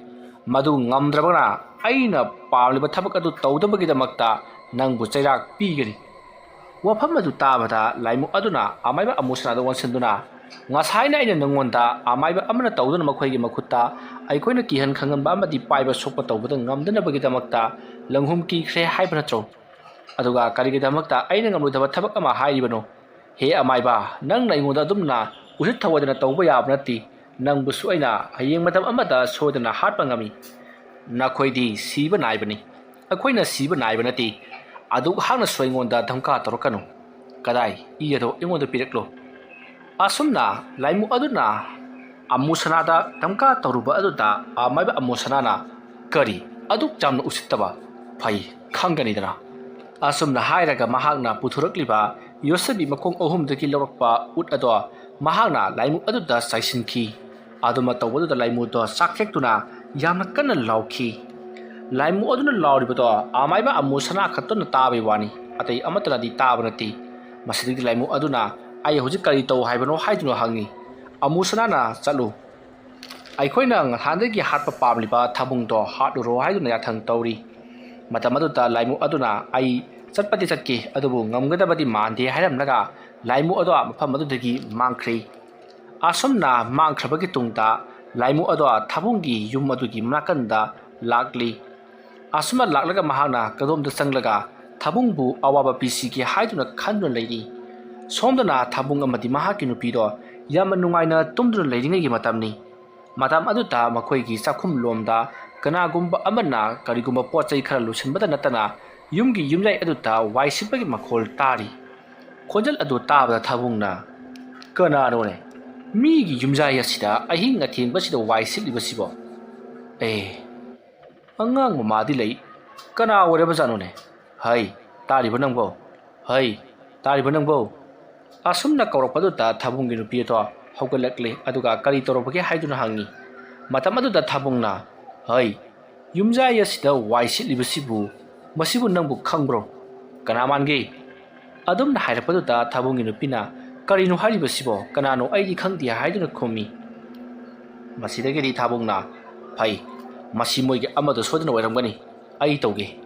ꯃꯗꯨ ꯉꯝꯗ꯭ꯔꯕꯅ ꯑꯩꯅ ꯄꯥꯝꯂꯤꯕ ꯊꯕꯛ ꯑꯗꯨ ꯇꯧꯗꯕꯒꯤꯗꯃꯛꯇ ꯅꯪꯕꯨ ꯆꯩꯔꯥꯛ ꯄꯤꯒꯅꯤ꯫" ꯋꯥꯐꯝ ꯑꯗꯨ ꯇꯥꯕꯗ ꯂꯥꯏꯃꯨ ꯑꯗꯨꯅ ꯑꯃꯥꯏꯕ ꯑꯃꯨꯁꯅꯥꯗ ꯑꯣꯟꯁꯤꯟꯗꯨꯅ, "ꯉꯁꯥꯏꯅ ꯑꯩꯅ ꯅꯉꯣꯟꯗ ꯑꯃꯥꯏꯕ ꯑꯃꯅ ꯇꯧꯗꯨꯅ ꯃꯈꯣꯏꯒꯤ ꯃꯈꯨꯠꯇ ꯑꯩꯈꯣꯏꯅ ꯀꯤꯍꯟ ꯈꯪꯍꯟꯕ ꯑꯃꯗꯤ ꯄꯥꯏꯕ ꯁꯣꯛꯄ ꯇꯧꯕꯗ ꯉꯝꯗꯅꯕꯒꯤꯗꯃꯛꯇ ꯂꯪꯍꯨꯝ ꯀꯤꯈ꯭ꯔꯦ ꯍꯥꯏꯕ ꯅꯠꯇ꯭ꯔꯣ? ꯑꯗꯨꯒ ꯀꯔꯤꯒꯤꯗꯃꯛꯇ ꯑꯩꯅ ꯉꯝꯂꯣꯏꯗꯕ ꯊꯕꯛ ꯑꯃ ꯍꯥꯏꯔꯤꯕꯅꯣ? ꯍꯦ ꯑꯃꯥꯏꯕ, ꯅꯪꯅ ꯑꯩꯉꯣꯟꯗ ꯑꯗꯨꯝꯅ ꯎꯁꯤꯠ ꯊꯑꯣꯏꯗꯅ ꯇꯧꯕ ꯌꯥꯕ ꯅꯠꯇꯦ꯫ ꯅꯪꯕꯨꯁꯨ ꯑꯩꯅ ꯍꯌꯦꯡ ꯃꯇꯝ ꯑꯃꯗ ꯁꯣꯏꯗꯅ ꯍꯥꯠꯄ ꯉꯝꯃꯤ꯫ ꯅꯈꯣꯏꯗꯤ ꯁꯤꯕ ꯅꯥꯏꯕꯅꯤ꯫ ꯑꯩꯈꯣꯏꯅ ꯁꯤꯕ ꯅꯥꯏꯕ ꯅꯠꯇꯦ꯫ ꯑꯗꯨꯛ ꯍꯥꯛꯅꯁꯨ ꯑꯩꯉꯣꯟꯗ ꯙꯝꯀꯥ ꯇꯧꯔꯛꯀꯅꯨ꯫ ꯀꯗꯥꯏ? ꯏ ꯑꯗꯣ ꯑꯩꯉꯣꯟꯗ ꯄꯤꯔꯛꯂꯣ꯫" ꯑꯁꯨꯝꯅ ꯂꯥꯏꯃꯨ ꯑꯗꯨꯅ ꯑꯃꯨꯁꯅꯥꯗ ꯙꯝꯀꯥ ꯇꯧꯔꯨꯕ ꯑꯗꯨꯗ ꯑꯃꯥꯏꯕ ꯑꯃꯨꯁꯅꯥꯅ, "ꯀꯔꯤ? ꯑꯗꯨꯛ ꯌꯥꯝꯅ ꯎꯁꯤꯠꯇꯕ? ꯐꯩ, ꯈꯪꯒꯅꯤꯗꯅ꯫" ꯑꯁꯨꯝꯅ ꯍꯥꯏꯔꯒ ꯃꯍꯥꯛꯅ ꯄꯨꯊꯣꯔꯛꯂꯤꯕ ꯌꯣꯠꯁꯕꯤ ꯃꯈꯣꯡ ꯑꯍꯨꯝꯗꯒꯤ ꯂꯧꯔꯛꯄ ꯎꯠ ꯑꯗꯣ ꯃꯍꯥꯛꯅ ꯂꯥꯏꯃꯨ ꯑꯗꯨꯗ ꯆꯥꯏꯁꯤꯟꯈꯤ꯫ ꯑꯗꯨꯃ ꯇꯧꯕꯗꯨꯗ ꯂꯥꯏꯃꯨꯗꯣ ꯆꯥꯛꯊꯦꯛꯇꯨꯅ ꯌꯥꯝꯅ ꯀꯟꯅ ꯂꯥꯎꯈꯤ꯫ ꯂꯥꯏꯃꯨ ꯑꯗꯨꯅ ꯂꯥꯎꯔꯤꯕꯗꯣ ꯑꯃꯥꯏꯕ ꯑꯃꯨꯁꯅꯥ ꯈꯛꯇꯅ ꯇꯥꯕꯒꯤ ꯋꯥꯅꯤ, ꯑꯇꯩ ꯑꯃꯠꯇꯅꯗꯤ ꯇꯥꯕ ꯅꯠꯇꯦ꯫ ꯃꯁꯤꯗꯒꯤ ꯂꯥꯏꯃꯨ ꯑꯗꯨꯅ, "ꯑꯩ ꯍꯧꯖꯤꯛ ꯀꯔꯤ ꯇꯧ ꯍꯥꯏꯕꯅꯣ?" ꯍꯥꯏꯗꯨꯅ ꯍꯪꯉꯤ꯫ ꯑꯃꯨꯁꯅꯥꯅ, "ꯆꯠꯂꯨ, ꯑꯩꯈꯣꯏꯅ ꯉꯍꯥꯟꯗꯒꯤ ꯍꯥꯠꯄ ꯄꯥꯝꯂꯤꯕ ꯊꯥꯕꯨꯡꯗꯣ ꯍꯥꯠꯂꯨꯔꯣ" ꯍꯥꯏꯗꯨꯅ ꯌꯥꯊꯪ ꯇꯧꯔꯤ꯫ ꯃꯇꯝ ꯑꯗꯨꯗ ꯂꯥꯏꯃꯨ ꯑꯗꯨꯅ, "ꯑꯩ ꯆꯠꯄꯗꯤ ꯆꯠꯀꯦ, ꯑꯗꯨꯕꯨ ꯉꯝꯒꯗꯕꯗꯤ ꯃꯥꯟꯗꯦ" ꯍꯥꯏꯔꯝꯂꯒ ꯂꯥꯏꯃꯨ ꯑꯗꯣ ꯃꯐꯝ ꯑꯗꯨꯗꯒꯤ ꯃꯥꯡꯈ꯭ꯔꯤ꯫ ꯑꯁꯨꯝꯅ ꯃꯥꯡꯈ꯭ꯔꯕꯒꯤ ꯇꯨꯡꯗ ꯂꯥꯏꯃꯨ ꯑꯗꯣ ꯊꯥꯕꯨꯡꯒꯤ ꯌꯨꯝ ꯑꯗꯨꯒꯤ ꯅꯥꯀꯟꯗ ꯂꯥꯛꯂꯤ꯫ ꯑꯁꯨꯝꯅ ꯂꯥꯛꯂꯒ ꯃꯍꯥꯛꯅ ꯀꯗꯣꯝꯗ ꯆꯪꯂꯒ ꯊꯥꯕꯨꯡꯕꯨ ꯑꯋꯥꯕ ꯄꯤꯁꯤꯒꯦ ꯍꯥꯏꯗꯨꯅ ꯈꯟꯗꯨꯅ ꯂꯩꯔꯤ꯫ ꯁꯣꯝꯗꯅ ꯊꯥꯕꯨꯡ ꯑꯃꯗꯤ ꯃꯍꯥꯛꯀꯤ ꯅꯨꯄꯤꯗꯣ ꯌꯥꯝꯅ ꯅꯨꯡꯉꯥꯏꯅ ꯇꯨꯝꯗꯨꯅ ꯂꯩꯔꯤꯉꯩꯒꯤ ꯃꯇꯝꯅꯤ꯫ ꯃꯇꯝ ꯑꯗꯨꯗ ꯃꯈꯣꯏꯒꯤ ꯆꯥꯛꯈꯨꯝ ꯂꯣꯝꯗ ꯀꯅꯥꯒꯨꯝꯕ ꯑꯃꯅ ꯀꯔꯤꯒꯨꯝꯕ ꯄꯣꯠ ꯆꯩ ꯈꯔ ꯂꯣꯏꯁꯤꯟꯕꯗ ꯅꯠꯇꯅ ꯌꯨꯝꯒꯤ ꯌꯨꯝꯌꯥꯏ ꯑꯗꯨꯗ ꯋꯥꯏ ꯁꯤꯠꯄꯒꯤ ꯃꯈꯣꯜ ꯇꯥꯔꯤ꯫ ꯈꯣꯟꯖꯦꯜ ꯑꯗꯨ ꯇꯥꯕꯗ ꯊꯥꯕꯨꯡꯅ, "ꯀꯅꯥꯅꯣꯅꯦ ꯃꯤꯒꯤ ꯌꯨꯝꯌꯥꯏ ꯑꯁꯤꯗ ꯑꯍꯤꯡ ꯑꯊꯦꯡꯕꯁꯤꯗ ꯋꯥꯏ ꯁꯤꯠꯂꯤꯕꯁꯤꯕꯣ? ꯑꯦ, ꯑꯉꯥꯡ ꯃꯃꯥꯗꯤ ꯂꯩ, ꯀꯅꯥ ꯑꯣꯏꯔꯕꯖꯥꯠꯅꯣꯅꯦ? ꯍꯩ, ꯇꯥꯔꯤꯕ ꯅꯪꯕꯣ? ꯍꯩ, ꯇꯥꯔꯤꯕ ꯅꯪꯕꯣ?" ꯑꯁꯨꯝꯅ ꯀꯧꯔꯛꯄꯗꯨꯗ ꯊꯥꯕꯨꯡꯒꯤ ꯅꯨꯄꯤ ꯑꯗꯣ ꯍꯧꯒꯠꯂꯛꯂꯦ, ꯑꯗꯨꯒ ꯀꯔꯤ ꯇꯧꯔꯕꯒꯦ ꯍꯥꯏꯗꯨꯅ ꯍꯪꯉꯤ꯫ ꯃꯇꯝ ꯑꯗꯨꯗ ꯊꯥꯕꯨꯡꯅ, "ꯍꯩ, ꯌꯨꯝꯖꯥꯏ ꯑꯁꯤꯗ ꯋꯥꯏ ꯁꯤꯠꯂꯤꯕꯁꯤꯕꯨ, ꯃꯁꯤꯕꯨ ꯅꯪꯕꯨ ꯈꯪꯕ꯭ꯔꯣ? ꯀꯅꯥ ꯃꯥꯟꯒꯦ?" ꯑꯗꯨꯝꯅ ꯍꯥꯏꯔꯛꯄꯗꯨꯗ ꯊꯥꯕꯨꯡꯒꯤ ꯅꯨꯄꯤꯅ, "ꯀꯔꯤꯅꯣ ꯍꯥꯏꯔꯤꯕꯁꯤꯕꯣ? ꯀꯅꯥꯅꯣ? ꯑꯩꯗꯤ ꯈꯪꯗꯦ" ꯍꯥꯏꯗꯨꯅ ꯈꯨꯝꯃꯤ꯫ ꯃꯁꯤꯗꯒꯤꯗꯤ ꯊꯥꯕꯨꯡꯅ, "ꯐꯩ, ꯃꯁꯤ ꯃꯣꯏꯒꯤ ꯑꯃꯗꯣ ꯁꯣꯏꯗꯅ ꯑꯣꯏꯔꯝꯒꯅꯤ, ꯑꯩ ꯇꯧꯒꯦ"꯫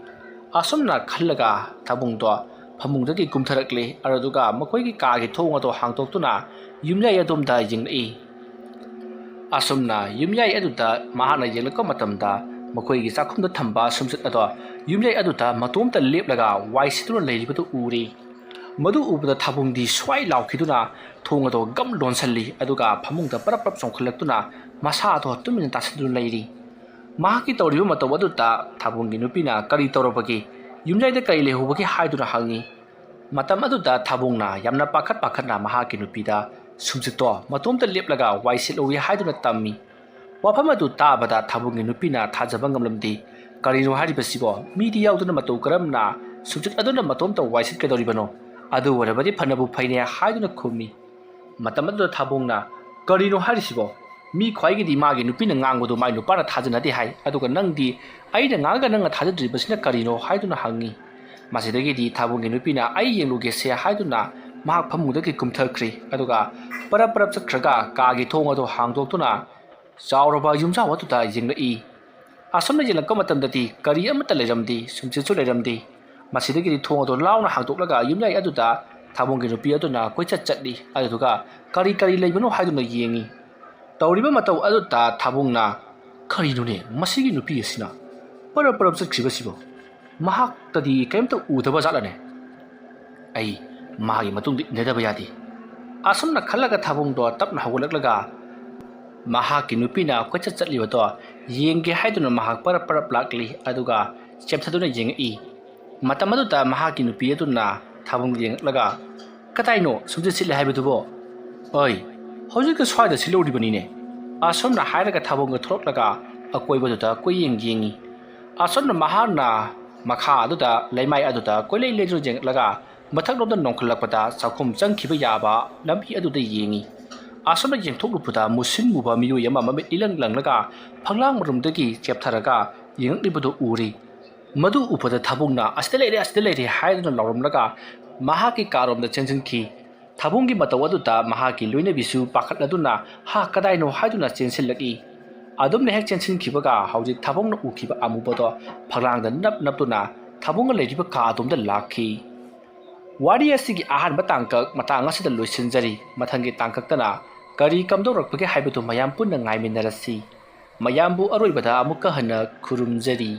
ꯑꯁꯨꯝꯅ ꯈꯜꯂꯒ ꯊꯥꯕꯨꯡꯗꯣ ꯐꯃꯨꯡꯗꯒꯤ ꯀꯨꯝꯊꯔꯛꯂꯦ, ꯑꯗꯨꯗꯨꯒ ꯃꯈꯣꯏꯒꯤ ꯀꯥꯒꯤ ꯊꯣꯡ ꯑꯗꯣ ꯍꯥꯡꯗꯣꯛꯇꯨꯅ ꯌꯨꯝꯌꯥꯏ ꯑꯗꯣꯝꯗ ꯌꯦꯡꯂꯛꯏ꯫ ꯑꯁꯨꯝꯅ ꯌꯨꯝꯌꯥꯏ ꯑꯗꯨꯗ ꯃꯍꯥꯛꯅ ꯌꯦꯡꯂꯛꯄ ꯃꯇꯝꯗ, ꯃꯈꯣꯏꯒꯤ ꯆꯥꯛꯈꯨꯝꯗ ꯊꯝꯕ ꯁꯨꯝꯆꯤꯠ ꯑꯗꯣ ꯌꯨꯝꯌꯥꯏ ꯑꯗꯨꯗ ꯃꯇꯣꯝꯇ ꯂꯦꯞꯂꯒ ꯋꯥꯏ ꯁꯤꯠꯇꯨꯅ ꯂꯩꯔꯤꯕꯗꯨ ꯎꯔꯦ꯫ ꯃꯗꯨ ꯎꯕꯗ ꯊꯥꯕꯨꯡꯗꯤ ꯁ꯭ꯋꯥꯏ ꯂꯥꯎꯈꯤꯗꯨꯅ ꯊꯣꯡ ꯑꯗꯣ ꯒꯝ ꯂꯣꯟꯁꯤꯜꯂꯤ, ꯑꯗꯨꯒ ꯐꯃꯨꯡꯗ ꯄꯔꯞ ꯄꯔꯞ ꯆꯣꯡꯈꯠꯂꯛꯇꯨꯅ ꯃꯁꯥ ꯑꯗꯣ ꯇꯨꯃꯤꯟꯅ ꯇꯥꯁꯤꯟꯗꯨꯅ ꯂꯩꯔꯤ꯫ ꯃꯍꯥꯛꯀꯤ ꯇꯧꯔꯤꯕ ꯃꯇꯧ ꯑꯗꯨꯗ ꯊꯥꯕꯨꯡꯒꯤ ꯅꯨꯄꯤꯅ, "ꯀꯔꯤ ꯇꯧꯔꯕꯒꯦ? ꯌꯨꯝꯌꯥꯏꯗ ꯀꯔꯤ ꯂꯩꯍꯧꯕꯒꯦ?" ꯍꯥꯏꯗꯨꯅ ꯍꯪꯉꯤ꯫ ꯃꯇꯝ ꯑꯗꯨꯗ ꯊꯥꯕꯨꯡꯅ ꯌꯥꯝꯅ ꯄꯥꯈꯠ ꯄꯥꯈꯠꯅ ꯃꯍꯥꯛꯀꯤ ꯅꯨꯄꯤꯗ ꯁꯨꯝꯆꯤꯠꯇꯣ ꯃꯇꯣꯝꯇ ꯂꯦꯞꯂꯒ ꯋꯥꯏ ꯁꯤꯠꯂꯨꯏ ꯍꯥꯏꯗꯨꯅ ꯇꯝꯃꯤ꯫ ꯋꯥꯐꯝ ꯑꯗꯨ ꯇꯥꯕꯗ ꯊꯥꯕꯨꯡꯒꯤ ꯅꯨꯄꯤꯅ ꯊꯥꯖꯕ ꯉꯝꯂꯝꯗꯦ꯫ "ꯀꯔꯤꯅꯣ ꯍꯥꯏꯔꯤꯕꯁꯤꯕꯣ? ꯃꯤꯗꯤ ꯌꯥꯎꯗꯅ ꯃꯇꯧ ꯀꯔꯝꯅ ꯁꯨꯝꯆꯤꯠ ꯑꯗꯨꯅ ꯃꯇꯣꯝꯇ ꯋꯥꯏ ꯁꯤꯠꯀꯗꯧꯔꯤꯕꯅꯣ? ꯑꯗꯨ ꯑꯣꯏꯔꯕꯗꯤ ꯐꯅꯕꯨ ꯐꯩꯅꯦ" ꯍꯥꯏꯗꯨꯅ ꯈꯨꯝꯃꯤ꯫ ꯃꯇꯝ ꯑꯗꯨꯗ ꯊꯥꯕꯨꯡꯅ, "ꯀꯔꯤꯅꯣ ꯍꯥꯏꯔꯤꯁꯤꯕꯣ? ꯃꯤ ꯈ꯭ꯋꯥꯏꯒꯤꯗꯤ ꯃꯥꯒꯤ ꯅꯨꯄꯤꯅ ꯉꯥꯡꯕꯗꯨ ꯃꯥꯏ ꯅꯨꯄꯥꯅ ꯊꯥꯖꯅꯗꯦ ꯍꯥꯏ, ꯑꯗꯨꯒ ꯅꯪꯗꯤ ꯑꯩꯅ ꯉꯥꯡꯉꯒ ꯅꯪꯅ ꯊꯥꯖꯗ꯭ꯔꯤꯕꯁꯤꯅ ꯀꯔꯤꯅꯣ?" ꯍꯥꯏꯗꯨꯅ ꯍꯪꯉꯤ꯫ ꯃꯁꯤꯗꯒꯤꯗꯤ ꯊꯥꯕꯨꯡꯒꯤ ꯅꯨꯄꯤꯅ "ꯑꯩ ꯌꯦꯡꯂꯨꯒꯦꯁꯦ" ꯍꯥꯏꯗꯨꯅ ꯃꯍꯥꯛ ꯐꯃꯨꯡꯗꯒꯤ ꯀꯨꯝꯊꯈ꯭ꯔꯦ, ꯑꯗꯨꯒ ꯄꯔꯞ ꯄꯔꯞ ꯆꯠꯈ꯭ꯔꯒ ꯀꯥꯒꯤ ꯊꯣꯡ ꯑꯗꯨ ꯍꯥꯡꯗꯣꯛꯇꯨꯅ ꯆꯥꯎꯔꯕ ꯌꯨꯝꯖꯥꯎ ꯑꯗꯨꯗ ꯌꯦꯡꯂꯛꯏ꯫ ꯑꯁꯨꯝꯅ ꯌꯦꯡꯂꯛꯄ ꯃꯇꯝꯗꯗꯤ ꯀꯔꯤ ꯑꯃꯠꯇ ꯂꯩꯔꯝꯗꯦ, ꯁꯨꯝꯆꯤꯠꯁꯨ ꯂꯩꯔꯝꯗꯦ꯫ ꯃꯁꯤꯗꯒꯤꯗꯤ ꯊꯣꯡ ꯑꯗꯨ ꯂꯥꯎꯅ ꯍꯥꯡꯗꯣꯛꯂꯒ ꯌꯨꯝꯌꯥꯏ ꯑꯗꯨꯗ ꯊꯥꯕꯨꯡꯒꯤ ꯅꯨꯄꯤ ꯑꯗꯨꯅ ꯀꯣꯏꯆꯠ ꯆꯠꯂꯤ, ꯑꯗꯨꯗꯨꯒ ꯀꯔꯤ ꯀꯔꯤ ꯂꯩꯕꯅꯣ ꯍꯥꯏꯗꯨꯅ ꯌꯦꯡꯉꯤ꯫ ꯇꯧꯔꯤꯕ ꯃꯇꯧ ꯑꯗꯨꯗ ꯊꯥꯕꯨꯡꯅ, "ꯀꯔꯤꯅꯣꯅꯦ ꯃꯁꯤꯒꯤ ꯅꯨꯄꯤ ꯑꯁꯤꯅ ꯄꯔꯞ ꯄꯔꯞ ꯆꯠꯈ꯭ꯔꯤꯕꯁꯤꯕꯣ? ꯃꯍꯥꯛꯇꯗꯤ ꯀꯔꯤꯝꯇ ꯎꯗꯕ ꯖꯥꯠꯂꯅꯦ? ꯑꯩ ꯃꯥꯒꯤ ꯃꯇꯨꯡꯗ ꯏꯟꯅꯗꯕ ꯌꯥꯗꯦ"꯫ ꯑꯁꯨꯝꯅ ꯈꯜꯂꯒ ꯊꯥꯕꯨꯡꯗꯣ ꯇꯞꯅ ꯍꯧꯒꯠꯂꯛꯂꯒ ꯃꯍꯥꯛꯀꯤ ꯅꯨꯄꯤꯅ ꯀꯣꯏꯆꯠ ꯆꯠꯂꯤꯕꯗꯣ ꯌꯦꯡꯒꯦ ꯍꯥꯏꯗꯨꯅ ꯃꯍꯥꯛ ꯄꯔꯞ ꯄꯔꯞ ꯂꯥꯛꯂꯤ, ꯑꯗꯨꯒ ꯆꯦꯞꯊꯗꯨꯅ ꯌꯦꯡꯉꯛꯏ꯫ ꯃꯇꯝ ꯑꯗꯨꯗ ꯃꯍꯥꯛꯀꯤ ꯅꯨꯄꯤ ꯑꯗꯨꯅ ꯊꯥꯕꯨꯡ ꯌꯦꯡꯂꯛꯂꯒ, "ꯀꯗꯥꯏꯅꯣ ꯁꯨꯝꯆꯤꯠ ꯁꯤꯠꯂꯦ ꯍꯥꯏꯕꯗꯨꯕꯣ?" "ꯑꯩ ꯍꯧꯖꯤꯛꯇ ꯁ꯭ꯋꯥꯏꯗ ꯁꯤꯠꯍꯧꯔꯤꯕꯅꯤꯅꯦ"꯫ ꯑꯁꯨꯝꯅ ꯍꯥꯏꯔꯒ ꯊꯥꯕꯨꯡꯒ ꯊꯣꯛꯂꯛꯂꯒ ꯑꯀꯣꯏꯕꯗꯨꯗ ꯀꯣꯏꯌꯦꯡ ꯌꯦꯡꯉꯤ꯫ ꯑꯁꯨꯝꯅ ꯃꯍꯥꯛꯅ ꯃꯈꯥ ꯑꯗꯨꯗ ꯂꯩꯃꯥꯏ ꯑꯗꯨꯗ ꯀꯣꯏꯂꯩ ꯂꯩꯗꯨꯅ ꯌꯦꯡꯂꯛꯂꯒ ꯃꯊꯛꯂꯣꯝꯗ ꯅꯣꯡꯈꯠꯂꯛꯄꯗ ꯆꯥꯛꯈꯨꯝ ꯆꯪꯈꯤꯕ ꯌꯥꯕ ꯂꯝꯕꯤ ꯑꯗꯨꯗ ꯌꯦꯡꯉꯤ꯫ ꯑꯁꯨꯝꯅ ꯌꯦꯡꯊꯣꯛꯂꯨꯕꯗ ꯃꯨꯁꯤꯟ ꯃꯨꯕ ꯃꯤꯑꯣꯏ ꯑꯃ ꯃꯃꯤꯠ ꯏꯂꯪ ꯂꯪꯂꯒ ꯐꯛꯂꯥꯡ ꯃꯔꯨꯝꯗꯒꯤ ꯆꯦꯞꯊꯔꯒ ꯌꯦꯡꯂꯛꯂꯤꯕꯗꯨ ꯎꯔꯤ꯫ ꯃꯗꯨ ꯎꯕꯗ ꯊꯥꯕꯨꯡꯅ "ꯑꯁꯤꯗ ꯂꯩꯔꯦ, ꯑꯁꯤꯗ ꯂꯩꯔꯦ" ꯍꯥꯏꯗꯨꯅ ꯂꯥꯎꯔꯝꯂꯒ ꯃꯍꯥꯛꯀꯤ ꯀꯥꯔꯣꯝꯗ ꯆꯦꯟꯁꯤꯟꯈꯤ꯫ ꯊꯥꯕꯨꯡꯒꯤ ꯃꯇꯧ ꯑꯗꯨꯗ ꯃꯍꯥꯛꯀꯤ ꯂꯣꯏꯅꯕꯤꯁꯨ ꯄꯥꯈꯠꯂꯗꯨꯅ "ꯍꯥ, ꯀꯗꯥꯏꯅꯣ?" ꯍꯥꯏꯗꯨꯅ ꯆꯦꯟꯁꯤꯜꯂꯛꯏ꯫ ꯑꯗꯨꯝꯅ ꯍꯦꯛ ꯆꯦꯟꯁꯤꯟꯈꯤꯕꯒ ꯍꯧꯖꯤꯛ ꯊꯥꯕꯨꯡꯅ ꯎꯈꯤꯕ ꯑꯃꯨꯕꯗꯣ ꯐꯛꯂꯥꯡꯗ ꯅꯞ ꯅꯞꯇꯨꯅ ꯊꯥꯕꯨꯡꯒ ꯂꯩꯔꯤꯕ ꯀꯥ ꯑꯗꯣꯝꯗ ꯂꯥꯛꯈꯤ꯫ ꯋꯥꯔꯤ ꯑꯁꯤꯒꯤ ꯑꯍꯥꯟꯕ ꯇꯥꯡꯀꯛ ꯃꯇꯥꯡ ꯑꯁꯤꯗ ꯂꯣꯏꯁꯤꯟꯖꯔꯤ꯫ ꯃꯊꯪꯒꯤ ꯇꯥꯡꯀꯛꯇꯅ ꯀꯔꯤ ꯀꯝꯗꯧꯔꯛꯄꯒꯦ ꯍꯥꯏꯕꯗꯨ ꯃꯌꯥꯝ ꯄꯨꯟꯅ ꯉꯥꯏꯃꯤꯟꯅꯔꯁꯤ꯫ ꯃꯌꯥꯝꯕꯨ ꯑꯔꯣꯏꯕꯗ ꯑꯃꯨꯛꯀ ꯍꯟꯅ ꯈꯨꯔꯨꯝꯖꯔꯤ꯫